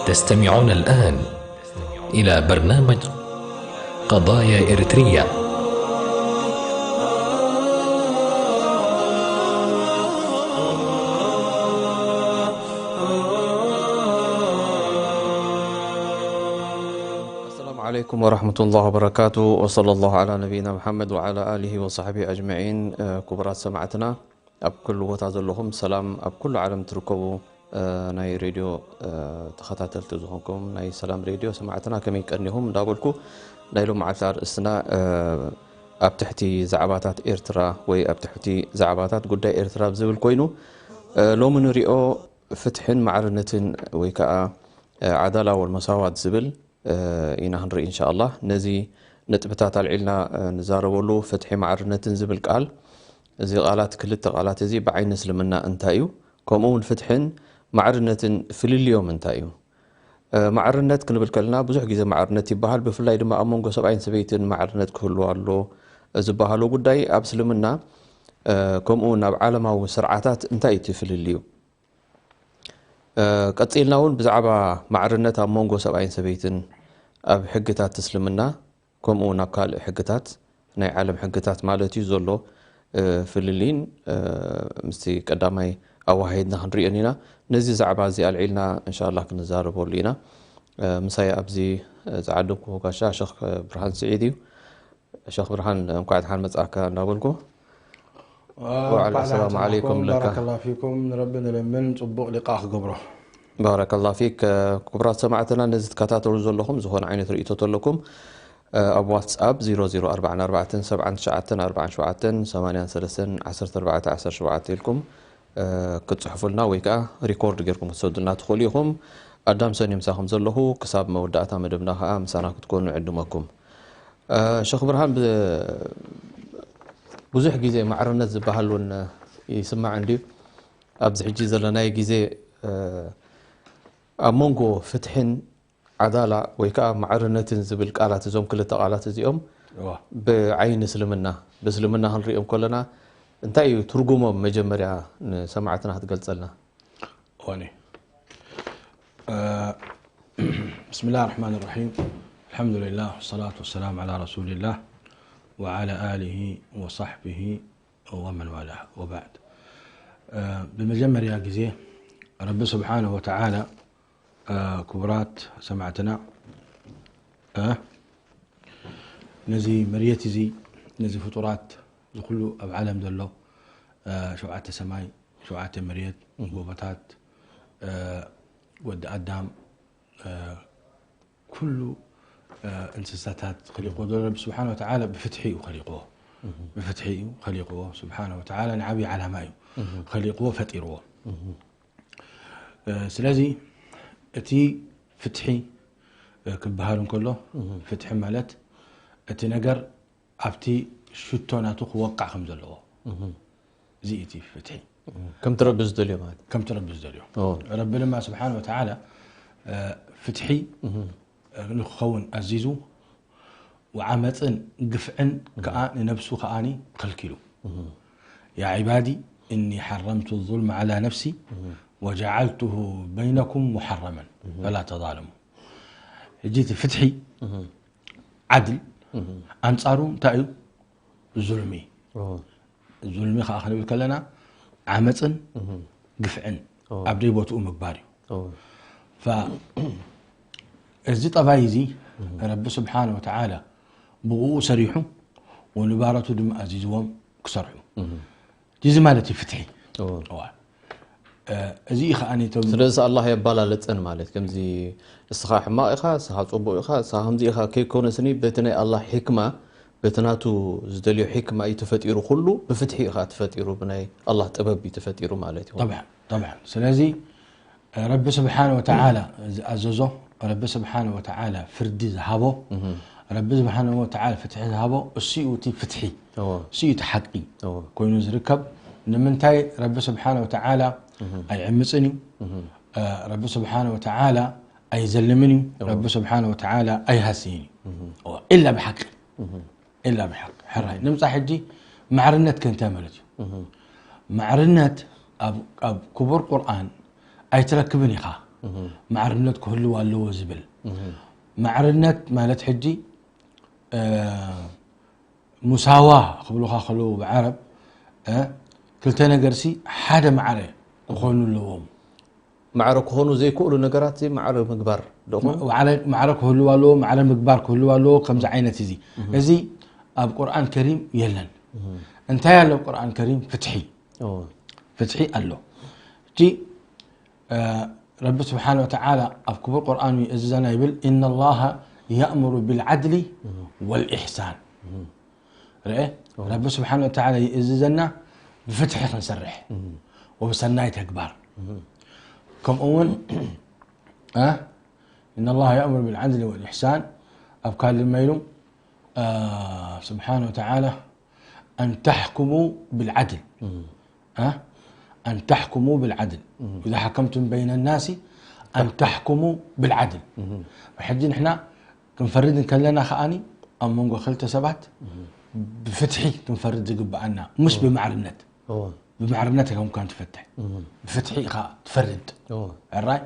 تستمعون الآن إلى برنامج قضايا إريترية. السلام عليكم ورحمة الله وبركاته، وصلى الله على نبينا محمد وعلى آله وصحبه أجمعين. ክቡራት ሰማዕትና፣ ኣብ ኩሉ ቦታ ዘለኹም፣ ሰላም ኣብ ኩሉ ዓለም ትርከቡ ናይ ሬድዮ ተኸታተልቲ ዝኾንኩም ናይ ሰላም ሬድዮ ሰማዕትና፣ ከመይ ቀኒኹም እንዳበልኩ፣ ናይ ሎምዓልቲ ኣርእስትና ኣብ ትሕቲ ዛዕባታት ኤርትራ ወይ ኣብ ትሕቲ ዛዕባታት ጉዳይ ኤርትራ ዝብል ኮይኑ፣ ሎሚ ንሪኦ ፍትሕን ማዕርነትን ወይ ከዓ ዓዳላ ወልመሳዋት ዝብል ኢና ክንርኢ እንሻኣላህ። ነዚ ነጥብታት ኣልዒልና ንዛረበሉ። ፍትሒ ማዕርነትን ዝብል ቃል፣ እዚ ቃላት፣ ክልተ ቃላት እዚ ብዓይኒ እስልምና እንታይ እዩ፣ ከምኡ እውን ፍትሕን ማዕርነትን ፍልልዮም እንታይ እዩ? ማዕርነት ክንብል ከለና ብዙሕ ግዜ ማዕርነት ይበሃል። ብፍላይ ድማ ኣብ መንጎ ሰብኣይን ሰበይትን ማዕርነት ክህሉ ኣሎ ዝበሃሎ ጉዳይ ኣብ እስልምና ከምኡ እውን ኣብ ዓለማዊ ስርዓታት እንታይ እዩ እቲ ፍልልዩ? ቀፂልና እውን ብዛዕባ ማዕርነት ኣብ መንጎ ሰብኣይን ሰበይትን ኣብ ሕግታት እስልምና ከምኡ እውን ኣብ ካልእ ሕግታት፣ ናይ ዓለም ሕግታት ማለት እዩ፣ ዘሎ ፍልልይን ምስቲ ቀዳማይ ኣወሃሂድና ክንሪኦን ኢና። ነዚ ዛዕባ እዚ ኣልዒልና እንሻላ ክንዛረበሉ ኢና። ምሳይ ኣብዚ ዝዓደምኩ ጋሻ ሸኽ ብርሃን ስዒድ እዩ። ሸኽ ብርሃን፣ እንኳዕ ደሓን መጻእካ እንዳበልኩ። ወዓለይኩም ሰላም ዓለይኩም ለካ። ባረከላ ፊኩም። ንረቢ ንለምን ጽቡቕ ሊቃ ክገብሮ። ባረከላ ፊክ። ክቡራት ሰማዕትና፣ ነዚ ትከታተሉ ዘለኹም ዝኾነ ዓይነት ርእይቶ ተለኩም ኣብ ዋትስኣፕ ዜሮ ዜሮ ኣርባዕተ ኣርባዕተ ሰብዓ ትሽዓተ ኣርባዓ ሸውዓተ ሰማንያ ሰለስተ ዓሰርተ ኣርባዕተ ዓሰርተ ሸውዓተ ኢልኩም ክትጽሕፉልና ወይ ከዓ ሪኮርድ ጌርኩም ክትሰዱልና ትኽእሉ ኢኹም። ኣዳም ሰኒ ምሳኹም ዘለኹ። ክሳብ መወዳእታ መደብና ከዓ ምሳና ክትኮኑ ዕድመኩም። ሸኽ ብርሃን፣ ብዙሕ ግዜ ማዕርነት ዝበሃል እውን ይስማዕ እንድዩ። ኣብዚ ሕጂ ዘለናዮ ግዜ ኣብ መንጎ ፍትሕን ዓዳላ ወይ ከዓ ማዕርነትን ዝብል ቃላት፣ እዞም ክልተ ቃላት እዚኦም ብዓይኒ እስልምና፣ ብእስልምና ክንሪኦም ከለና እንታይ እዩ ትርጉሞም? መጀመርያ ንሰማዕትና ክትገልጸልና። ሆኒ بسم الله الرحمن الرحيم. الحمد لله والصلاة والسلام على رسول الله وعلى آله وصحبه ومن والاه، وبعد. ብመጀመርያ ግዜ ረቢ ስብሓንሁ ወተዓላ፣ ክቡራት ሰማዕትና፣ ነዚ መርየት እዚ፣ ነዚ ፍጡራት፣ እዚ ኩሉ ኣብ ዓለም ዘሎ ሸውዓተ ሰማይ፣ ሸውዓተ መርየት፣ ጎቦታት፣ ወዲ ኣዳም፣ ኩሉ እንስሳታት ከሊቕዎ ዘሎ ረቢ ስብሓን ወተዓላ ብፍትሒ እዩ ከሊቕዎ። ብፍትሒ እዩ ከሊቕዎ ስብሓን ወተዓላ። ንዓብዪ ዓላማ እዩ ከሊቕዎ፣ ፈጢርዎ። ስለዚ እቲ ፍትሒ ክበሃል እንከሎ፣ ፍትሒ ማለት እቲ ነገር ኣብቲ ሽቶ ናቱ ክወቃዕ ከም ዘለዎ፣ እዚ እቲ ፍትሒ። ከምቲ ረቢ ዝደልዮ ማለት። ከምቲ ረቢ ዝደልዮ። ረቢ ድማ ስብሓን ወተዓላ ፍትሒ ንክኸውን ኣዚዙ፣ ወዓመፅን ግፍዕን ከዓ ንነብሱ ከዓኒ ከልኪሉ። يا عبادي إني حرمت الظلم على نفسي وجعلته بينكم محرما فلا تظالموا. ሕጂ እቲ ፍትሒ ዓድል ኣንጻሩ እንታይ እዩ? ዙልሚ። ዙልሚ ከዓ ክንብል ከለና ዓመፅን ግፍዕን ኣብ ደይ ቦትኡ ምግባር እዩ። እዚ ጠባይ እዚ ረቢ ስብሓን ወተዓላ ብኡ ሰሪሑ ወንባረቱ ድማ ኣዚዝዎም ክሰርሑ። እዚ ማለት እዩ ፍትሒ። እዚ እዩ ከዓ ነቶም ስለዚ ኣላህ የባላለፀን ማለት ከምዚ እስኻ ሕማቕ ኢኻ፣ እስኻ ፅቡቕ ኢኻ፣ እስኻ ከምዚ ኢኻ ከይኮነስኒ በቲ ናይ ኣላህ ሕክማ፣ በቲ ናቱ ዝደልዮ ሕክማ እዩ ተፈጢሩ። ኩሉ ብፍትሒ ኢኻ ተፈጢሩ፣ ብናይ ኣላህ ጥበብ እዩ ተፈጢሩ ማለት እዩ። طبعا طبعا ስለዚ ረቢ ስብሓን ወተዓላ ዝኣዘዞ፣ ረቢ ስብሓን ወተዓላ ፍርዲ ዝሃቦ፣ ረቢ ስብሓን ወተዓላ ፍትሒ ዝሃቦ እሱ እዩ እቲ ፍትሒ፣ እሱ እዩ እቲ ሓቂ ኮይኑ ዝርከብ። ንምንታይ ረቢ ስብሓን ወተዓላ ኣይዕምፅን እዩ። ረቢ ስብሓን ወተዓላ ኣይዘልምን እዩ። ረቢ ስብሓን ወተዓላ ኣይሃስይን እዩ። ኢላ ብሓቂ ኢላ ብሓቂ። ሕራይ ንምፃ ሕጂ ማዕርነት ከ እንታይ ማለት እዩ? ማዕርነት ኣብ ክቡር ቁርኣን ኣይትረክብን ኢኻ። ማዕርነት ክህልው ኣለዎ ዝብል። ማዕርነት ማለት ሕጂ ሙሳዋ ክብሉኻ ከለዉ ብዓረብ ክልተ ነገርሲ ሓደ ማዕረ ክኾኑ ኣለዎም። ማዕረ ክኾኑ ዘይክእሉ ነገራት ማዕረ ምግባር ደኹም ማዕረ ክህልው ኣለዎ፣ ማዕረ ምግባር ክህልው ኣለዎ። ከምዚ ዓይነት እዚ እዚ ኣብ ቁርኣን ከሪም የለን። እንታይ ኣሎ ኣብ ቁርኣን ከሪም? ፍትሒ ፍትሒ ኣሎ። እቲ ረቢ ስብሓን ወተዓላ ኣብ ክቡር ቁርኣኑ ይእዝዘና ይብል፣ إن الله يأمر بالعدل والإحسان። ርአ፣ ረቢ ስብሓን ወተዓላ ይእዝዘና ብፍትሒ ክንሰርሕ ወብሰናይ ተግባር። ከምኡ እውን إن الله يأمر بالعدل والإحسان ኣብ ካልእ ድማ ኢሉ ስብሓን ወተዓላ أن تحكموا بالعدل أن تحكموا بالعدل إذا حكمتم بين الناس أن تحكموا بالعدل ሕጂ ንሕና ክንፈርድ እንከለና ከኣኒ ኣብ መንጎ ክልተ ሰባት ብፍትሒ ክንፈርድ ዝግብኣና፣ ምስ ብማዕርነት። ብማዕርነት ኢኻ ምኳን ትፈትሕ፣ ብፍትሒ ኢኻ ትፈርድ። ራይ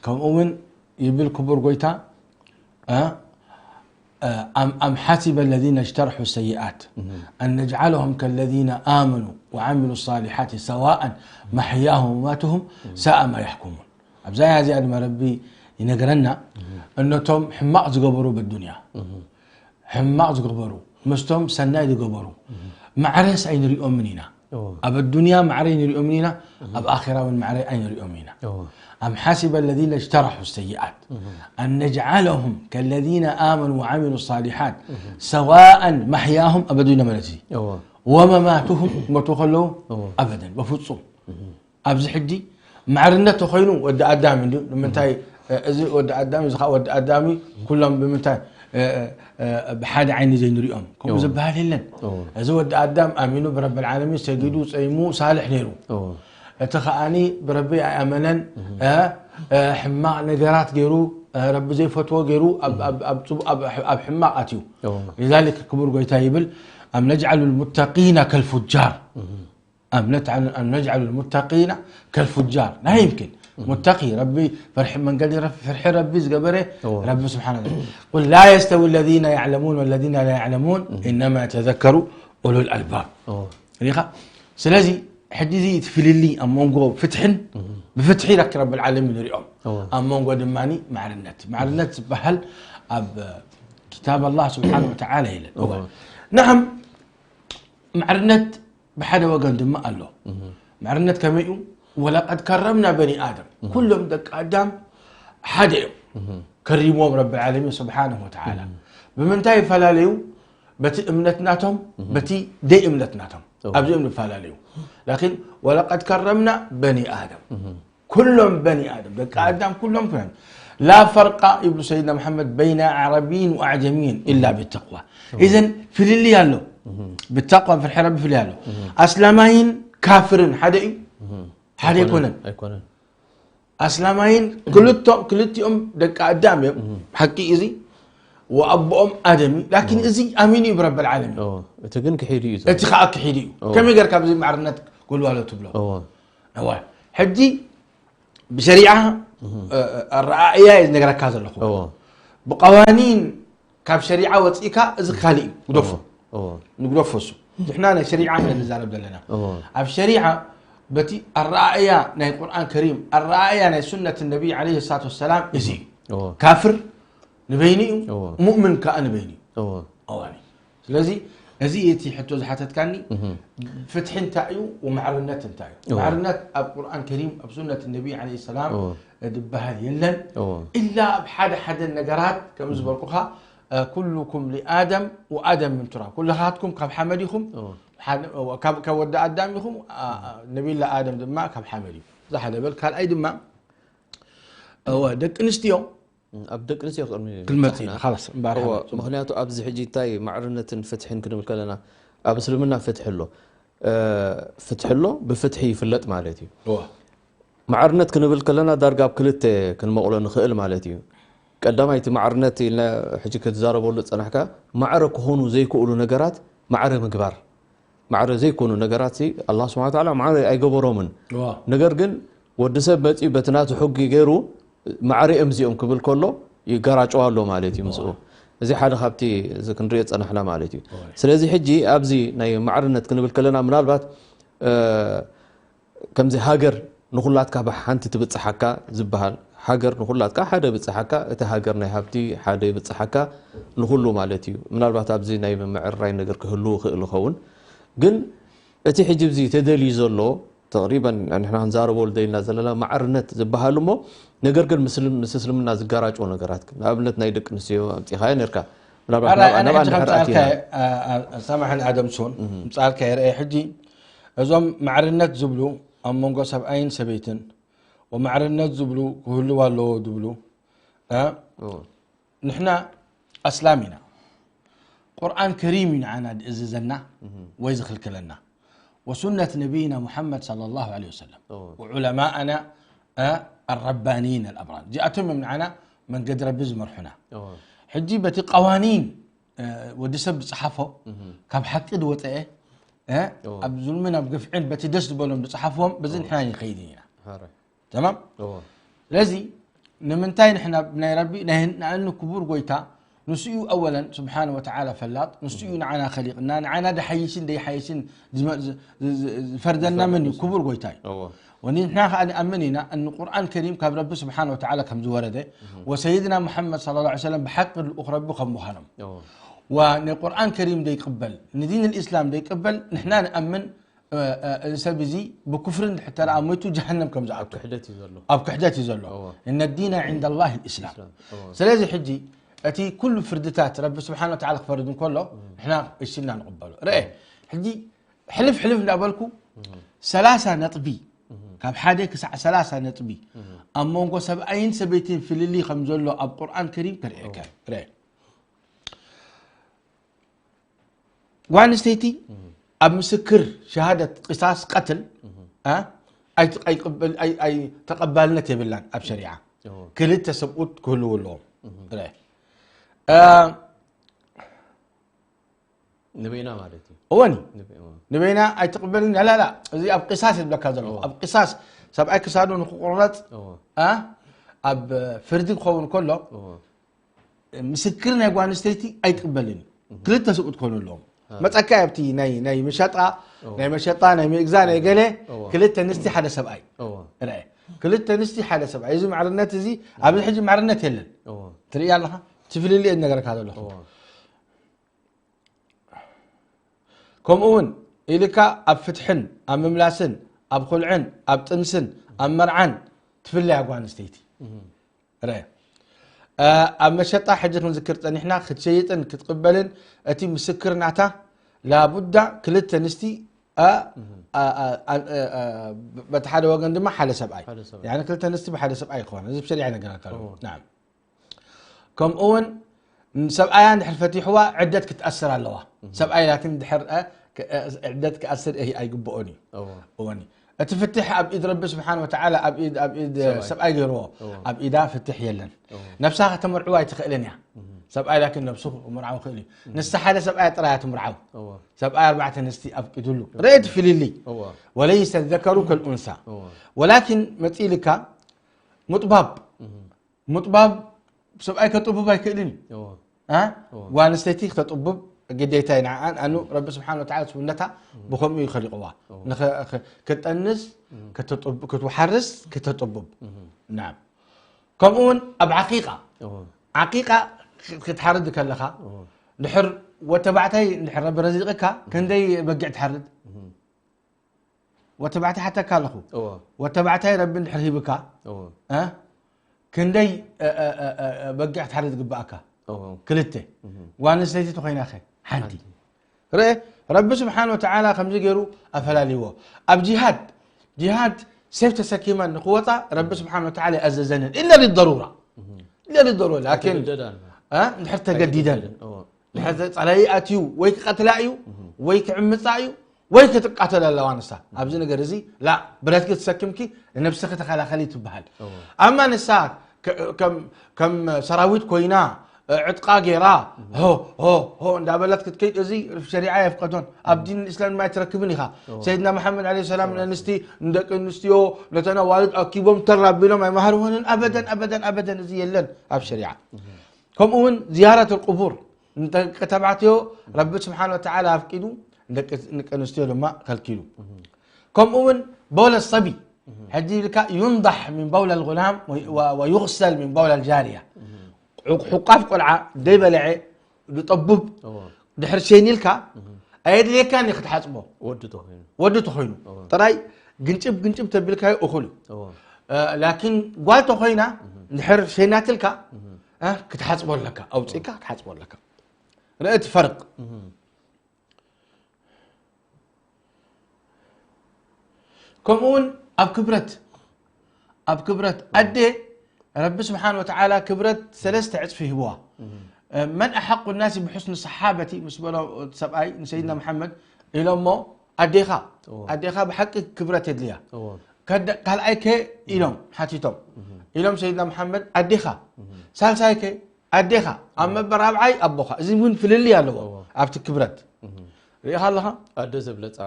ከምኡ እውን ይብል ክቡር ጎይታ أم حسب الذين اجترحوا السيئات أن نجعلهم كالذين آمنوا وعملوا الصالحات سواء محياهم ومماتهم ساء ما يحكمون. ኣብዛ ኣያ እዚኣ ድማ ረቢ ይነግረና፣ እነቶም ሕማቕ ዝገበሩ በዱንያ ሕማቕ ዝገበሩ ምስቶም ሰናይ ዝገበሩ ማዕረስ ኣይንሪኦምን ኢና። ኣብ ኣዱንያ ማዕረ ኣይንሪኦምን ኢና፣ ኣብ ኣኼራ እውን ማዕረ ኣይንሪኦምን ኢና። أم حسب الذين اجترحوا السيئات أن نجعلهم كالذين آمنوا وعملوا الصالحات سواء محياهم ኣብ ኣዱንያ ማለት እዩ ومماتهم ክሞቱ ከለዉ أبدا በፍጹም ኣብዚ ሕጂ ማዕርነት ተኾይኑ ወዲ ኣዳም እንድዩ። ንምንታይ እዚ ወዲ ኣዳም እዚ ከዓ ወዲ ኣዳም እዩ። ኩሎም ብምንታይ ብሓደ ዓይኒ ዘይንሪኦም ከምኡ ዝበሃል የለን። እዚ ወዲ ኣዳም ኣሚኑ ብረብል ዓለሚን ሰጊዱ ጸይሙ ሳልሕ ነይሩ። እቲ ከኣኒ ብረቢ ኣይኣመነን ሕማቕ ነገራት ገይሩ ረቢ ዘይፈትዎ ገይሩ ኣብ ሕማቕ ኣትዩ። لذلك ክቡር ጎይታ ይብል أم نجعل المتقين كالفجار أم نجعل المتقين كالفجار لا يمكن متقي ربي فرح من قال فرح ربي زقبره ربي سبحانه وتعالى قل لا يستوي الذين يعلمون والذين لا يعلمون إنما يتذكر أولو الألباب ሪኻ ስለዚ ሕጂ እዚ ትፍልሊ ኣብ መንጎ ፍትሕን ብፍትሒ ረኪ ረብል ዓለሚን ንሪኦም ኣብ መንጎ ድማ ማዕርነት ማዕርነት ዝበሃል ኣብ كتاب الله سبحانه وتعالى የለን نعم ማዕርነት ብሓደ ወገን ድማ ኣሎ። ማዕርነት ከመይ እዩ? ولقد كرمنا بني آدم ኩሎም ደቂ ኣዳም ሓደ እዮም። ከሪምዎም ረቢ ዓለሚን ስብሓንሁ ወተዓላ። ብምንታይ ይፈላለዩ? በቲ እምነት ናቶም በቲ ደይ እምነት ናቶም ኣብዚኦም ይፈላለዩ። ላኪን ولقد كرمنا بني آدم ኩሎም በኒ ኣደም ደቂ ኣዳም ኩሎም ኮይኖም لا فرق ይብሉ ሰይድና መሓመድ بين عربي وأعجمي إلا بالتقوى إذن ፍልልይ ኣሎ ብተቅዋ ፍርሒ ረቢ ፍልይ ኣሎ ኣስላማይን ካፍርን ሓደ እዩ ሓደ ኣይኮነን ኣይኮነን ኣስላማይን ክልቶም ክልቲኦም ደቂ ኣዳም እዮም ሓቂ እዚ ወኣቦኦም ኣደም እዩ ላኪን እዚ ኣሚኑ እዩ ብረብ ዓለሚን እቲ ግን ክሒዱ እዩ እቲ ከዓ ክሒዱ እዩ ከመይ ጌርካ ብዚ ማዕርነት ጎልዋሎ ትብሎ ሕጂ ብሸሪዓ ኣረኣእያ እየ ዝነግረካ ዘለኹ ብቀዋኒን ካብ ሸሪዓ ወፂእካ እዚ ካሊእ እዩ ግደፎ ንግደፎ እሱ ንሕና ናይ ሸሪዓ ኢና ንዛረብ ዘለና ኣብ ሸሪዓ በቲ ኣረኣእያ ናይ ቁርኣን ከሪም ኣረኣእያ ናይ ሱነት ነቢ ለ ሰላት ወሰላም እዚ እዩ ካፍር ንበይኑ እዩ ሙእምን ከዓ ንበይኑ እዩ ስለዚ እዚ እቲ ሕቶ ዝሓተትካኒ ፍትሒ እንታይ እዩ ወማዕርነት እንታይ እዩ ማዕርነት ኣብ ቁርኣን ከሪም ኣብ ሱነት ነቢ ለ ሰላም ዝበሃል የለን ኢላ ኣብ ሓደ ሓደ ነገራት ከም ዝበልኩኻ ኩሉኩም ሊኣደም ወኣደም ምን ቱራብ ኩልኻትኩም ካብ ሓመድ ኢኹም ካብ ወዲ ኣዳም ኢኹም ነቢላ ኣደም ድማ ካብ ሓመድ እዩ ዝሓደ በል ካልኣይ ድማ ደቂ ኣንስትዮ ኣብ ደቂ ኣንስትዮ ቅድሚ ክልመፅ ኢና ላስ እምበኣር ምክንያቱ ኣብዚ ሕጂ እንታይ ማዕርነትን ፍትሕን ክንብል ከለና ኣብ እስልምና ፍትሒ ኣሎ ፍትሒ ኣሎ ብፍትሒ ይፍለጥ ማለት እዩ ማዕርነት ክንብል ከለና ዳርጋ ኣብ ክልተ ክንመቕሎ ንኽእል ማለት እዩ ቀዳማይ እቲ ማዕርነት ኢልና ሕጂ ክትዛረበሉ ዝፀናሕካ ማዕረ ክኾኑ ዘይክእሉ ነገራት ማዕረ ምግባር ማዕረ ዘይኮኑ ነገራት ኣላ ስብሓን ተዓላ ማዕረ ኣይገበሮምን ነገር ግን ወዲ ሰብ መጺኡ በቲ ናቱ ሕጊ ገይሩ ማዕሪኦም እዚኦም ክብል ከሎ ይገራጨዋ ኣሎ ማለት እዩ ምስኡ። እዚ ሓደ ካብቲ እዚ ክንሪኦ ዝጸናሕና ማለት እዩ። ስለዚ ሕጂ ኣብዚ ናይ ማዕርነት ክንብል ከለና ምናልባት እ፣ ከምዚ ሃገር ንኹላትካ ብሓንቲ ትብጽሓካ ዝበሃል፣ ሃገር ንኹላትካ ሓደ ብጽሓካ፣ እቲ ሃገር ናይ ሃብቲ ሓደ ይብጽሓካ ንኹሉ ማለት እዩ። ምናልባት ኣብዚ ናይ ምምዕርራይ ነገር ክህሉ ይኽእል ይኸውን። ግን እቲ ሕጂ እዚ ተደልዩ ዘሎ ተቕሪበን ንሕና ክንዛረበሉ ደሊና ዘለና ማዕርነት ዝበሃል እሞ፣ ነገር ግን ምስ እስልም-፣ ምስ እስልምና ዝጋራጮ ነገራት፣ ንኣብነት ናይ ደቂ ኣንስትዮ ኣምጺኻዮ ነርካ። ምናልባት ኣራይ፣ ናብ-፣ ኣነ ናብኣ ሕጂ እንድሕር ከምጽኣልካ ኣቲና። እየ፣ ኣ-፣ ኣ-፣ ሳማሕን ኣደምሶን፣ እህ። ምጽኣልካ እየ። ርአ ሕጂ እዞም ማዕርነት ዝብሉ ኣብ መንጎ ሰብኣይን ሰበይትን፣ ወማዕርነት ዝብሉ ክህልው ኣለዎ ዝብሉ፣ እ? እዎ። ንሕና ኣስላም ኢና። ቁርኣን ከሪም እዩ ንዓና ዝእዝዘና እህ። ወይ ዝኽልክለና። ወሱነት ነቢይና ሙሓመድ ሰለላሁ ዐለይሂ ወሰለም። እዎ። ወዑለማእና፣ እ፣ ኣረባኒን ኣልኣብራር። እዚኣቶም እዮም ንዓና መንገዲ ረቢ ዝመርሑና። እዎ። ሕጂ በቲ ቀዋኒን፣ እ፣ ወዲ ሰብ ዝጸሓፎ፣ እህ። ካብ ሓቂ ዝወጸኤ፣ እ፣ እዎ። ኣብ ዙልምን ኣብ ግፍዕን በቲ ደስ ዝበሎም ዝጸሓፍዎም፣ በዚ እዎ። ንሕና ይኸይድ ኢና። ሃረ። ተማም? እዎ። ስለዚ ንምንታይ ንሕና ናይ ረቢ ናይ ንኣኑ ክቡር ጎይታ ንሱ እዩ ኣወለን ስብሓነ ወተዓላ ፈላጥ፣ ንሱ እዩ ንዓና ኸሊቕና፣ ንዓና ደሓይሽን ደይሓይሽን ዝመ-፣ ዝ-፣ ዝ-፣ ዝ-፣ ዝፈርደና መን እዩ? ዝፈርደና ክቡር ጎይታ እዩ። እዎ። ወንሕና ኸዓ ንኣምን ኢና፣ እን ቁርኣን ከሪም ካብ ረቢ ስብሓነ ወተዓላ ከም ዝወረደ፣ እህ። ወሰይድና ሙሓመድ ሰለላሁ ዐለይሂ ወሰለም ብሓቂ ልኡኽ ረቢ ከም ምዃኖም። እዎ። ወንቁርኣን ከሪም ደይቅበል፣ ንዲን ልእስላም ደይቅበል፣ ንሕና ንኣምን፣ እ፣ እ፣ እዚ ሰብ እዚ ብኩፍሪ እንድሕር ተደኣ ሞይቱ ጀሃነም ከም ኣብ ዝኣቱ። ክሕደት እዩ ዘሎ። ኣብ ክሕደት እዩ ዘሎ። እዎ። እነ ዲና ዒንደ ላህ ልእስላም። እስላም። እዎ። ስለዚ ሕጂ እቲ ኩሉ ፍርድታት ረቢ ስብሓን ወተዓላ ክፈርድ እንከሎ፣ እም። ንሕና እሺ ኢልና ንቕበሎ። ርአ፣ እም። ሕጂ ሕልፍ ሕልፍ እንዳበልኩ፣ እም። ሰላሳ ነጥቢ፣ እም። ካብ ሓደ ክሳዕ ሰላሳ ነጥቢ፣ እም። ኣብ መንጎ ሰብኣይን ሰበይትን ፍልልይ ከም ዘሎ ኣብ ቁርኣን ከሪም ከርእየካ። እዎ። ርአ። ጓል ኣንስተይቲ እህ። ኣብ ምስክር ሸሃደት ቅሳስ ቀትል፣ እህ። አ? ኣይት-፣ ኣይቅበል-፣ ኣይ-፣ ኣይ-፣ ተቐባልነት የብላን ኣብ ሸሪዓ። እዎ። ክልተ ሰብኡት ክህልዉ ኣለዎም። እህ። ርአ። አ፣ ንበይና ማለት እዩ። እወኒ። ንበይ-፣ እዎ። ንበይና ኣይትቕበልን፣ ላላላ፣ እዚ ኣብ ቅሳስ ይብለካ ዘለኹ። እዎ። ኣብ ቅሳስ ሰብኣይ ክሳዱ ንክቑረጽ፣ እዎ። አ? ኣብ ፍርዲ ክኸውን ከሎ፣ እዎ። ምስክር ናይ ጓል ኣንስተይቲ ኣይትቕበልን እዩ። እህ። ክልተ ሰብኡት ክኾኑ ኣለዎም። አ። መጸካ ኣብቲ ናይ፣ ናይ መሸጣ፣ እዎ። ናይ መሸጣ፣ ናይ ምግዛ፣ ናይ ገለ፣ እዎ። ክልተ ኣንስቲ ሓደ ሰብኣይ። እዎ። ርአ። ክልተ ኣንስቲ ሓደ ሰብኣይ። እዚ ማዕርነት እዚ፣ ኣብዚ ሕጂ ማዕርነት የለን። እዎ። ትርእያ ኣለኻ? እቲ ፍልልይ እነገረካ ዘለኹ። እዎ። ከምኡ እውን ኢልካ ኣብ ፍትሕን፣ ኣብ ምምላስን፣ ኣብ ኹልዕን፣ ኣብ ጥንስን፣ ኣብ መርዓን ትፍለያ ጓል ኣንስተይቲ። እህ። ርአ። አ፣ ኣብ መሸጣ ሕጂ ክንዝክር ጸኒሕና፣ ክትሸይጥን ክትቕበልን እቲ ምስክር ናታ ላቡዳ ክልተ ኣንስቲ፣ አ፣ እህ። አ፣ አ፣ አ፣ አ፣ በቲ ሓደ ወገን ድማ ሓደ ሰብኣይ። ሓደ ሰብኣይ። ያኒ ክልተ ኣንስቲ ብሓደ ሰብኣይ ይኾን። እዚ ብሸሪዓ ነገራት ኣሎ። እዎ። ናም። ከምኡ እውን ሰብኣያ እንድሕር ፈቲሕዋ ዕደት ክትኣስር ኣለዋ። እህ። ሰብኣይ ላኪን እንድሕር፣ አ፣ ክ-፣ አ፣ ዕደት ክኣስር ኣይ-፣ ኣይግብኦን እዩ። እዎ። እወኒ። እቲ ፍትሕ ኣብ ኢድ ረቢ ስብሓን ወተዓላ፣ ኣብ ኢድ፣ ኣብ ኢድ፣ ሰብኣይ። ሰብኣይ ገይርዎ። እዎ። ኣብ ኢዳ ፍትሕ የለን። እዎ። ነብሳ ከተመርዕዋ ኣይትኽእልን እያ። እህ። ሰብኣይ ላኪን ነብሱ ክምርዓው ይኽእል እዩ። እህ። ንሳ ሓደ ሰብኣይ ጥራይ እያ ትምርዓው። እዎ። ሰብኣይ ኣርባዕተ ኣንስቲ ኣፍቂዱሉ። እዎ። ርአ እቲ ፍልልይ። እዎ። ወለይሰ ዘከሩ ከልኡንሳ። እዎ። ወላኪን መጺእልካ ምጥባብ። እህ። ምጥባብ ሰብኣይ ከጥብብ ኣይክእልን እዩ። እዎ። እ? እዎ። ጓል ኣንስተይቲ ክተጥብብ ግዴታ እዩ ንዓኣ። ኣኑ ረቢ ስብሓን ወተዓላ ስብነታ እም። ብኸምኡ እዩ ኸሊቕዋ። እዎ። ንኸ-፣ ኸ-፣ ክትጠንስ፣ እም። ክትጥብ-፣ ክትወሓርስ፣ ክተጥብብ። እም። ናም። ከምኡ እውን ኣብ ዓቂቃ። እዎ። ዓቂቃ ክ-፣ ክትሓርድ ከለኻ፣ እዎ። ድሕር ወተባዕታይ እንድሕር ረቢ ረዚቕካ፣ እም። ክንደይ በጊዕ ትሓርድ? እም። ወተባዕታይ ሓተካ ኣለኹ። እዎ። ወተባዕታይ ረቢ እንድሕር ሂብካ፣ እዎ። እ? ክንደይ፣ እ፣ እ፣ እ፣ እ፣ በጊዕ ክትሓርድ ዝግብኣካ? እዎ። ክልተ። እህ። ጓል ኣንስተይቲ ተኾይናኸ? ሓንቲ። ሓንቲ። ርአ፣ ረቢ ስብሓን ወተዓላ ከምዚ ገይሩ ኣፈላልይዎ። ኣብ ጂሃድ፣ ጂሃድ ሴፍ ተሰኪመን ንክወፃ ረቢ ስብሓን ወተዓላ ይኣዘዘንን። ኢላ ሊደሩራ። እህ። ኢላ ሊደሩራ። ላኪን፣ ኣይተገደዳን። እ? እንድሕር ተገዲደን። ኣይተገደደን። እዎ። ድሕሪ ጸላኢ ኣትዩ ወይ ክቐትላ እዩ፣ እህ። ወይ ክዕምጻ እዩ፣ ወይ ክትቃተል ኣለዋ ንሳ። ኣብዚ ነገር እዚ፣ ላ፣ ብረትኪ ተሰኪምኪ ንነብስኺ ተኸላኸሊ ትበሃል። እዎ። ኣማ ንሳ ከ-፣ ከም፣ ከም ሰራዊት ኮይና፣ ዕጥቃ ገይራ ሆ ሆ ሆ እንዳበለት ክትከይድ፣ እዚ ሸሪዓ የፍቀዶን። ኣብ ዲን እስላም ድማ ኣይትረክብን ኢኻ። ሰይድና መሓመድ ዓለይሂ ሰላም ንኣንስቲ፣ ንደቂ ኣንስትዮ፣ ነተን ኣዋልድ ኣኪቦም ተራቢሎም ኣይመሃርዎንን። ኣበደን ኣበደን ኣበደን፣ እዚ የለን ኣብ ሸሪዓ። ከምኡ እውን ዝያረት ቁቡር ንደቂ ተባዕትዮ ረቢ ስብሓን ወተዓላ ኣፍቂዱ፣ ንደቂ ኣንስትዮ ድማ ከልኪሉ። ከምኡ እውን በውለ ሰቢ ሕጂ ኢልካ ዩንዳሕ ሚን በውለ ልጉላም ወዩግሰል ሚን በውለ ልጃርያ። ሕቋፍ ቆልዓ ዘይበለዐ ብጠቡብ ድሕር ሸይኒልካ ኣየድልየካን እዩ ክትሓፅቦ። ወዲ ተኾይኑ ጥራይ ግንጭብ ግንጭብ ተቢልካዮ እኹል እዩ። ላኪን ጓል ተኾይና ድሕር ሸይናትልካ ክትሓፅቦ ኣለካ፣ ኣውፅእካ ክትሓፅቦ ኣለካ። ርእ እቲ ፈርቅ። ከምኡ እውን ኣብ ክብረት ኣብ ክብረት ኣደ ረቢ ስብሓን ወተዓላ ክብረት ሰለስተ ዕፅፊ ሂብዋ። መን ኣሓቁ ናሲ ብሑስኒ ሰሓበቲ ምስ በሎ ሰብኣይ ንሰይድና መሓመድ ኢሎሞ፣ ኣዴኻ ኣዴኻ ብሓቂ ክብረት የድልያ። ካልኣይ ከ ኢሎም ሓቲቶም ኢሎም ሰይድና መሓመድ ኣዴኻ፣ ሳልሳይ ከ ኣዴኻ፣ ኣብ መበል ራብዓይ ኣቦኻ። እዚ እውን ፍልልይ ኣለዎ ኣብቲ ክብረት። ርኢኻ ኣለኻ? ኣደ ዘብለፃ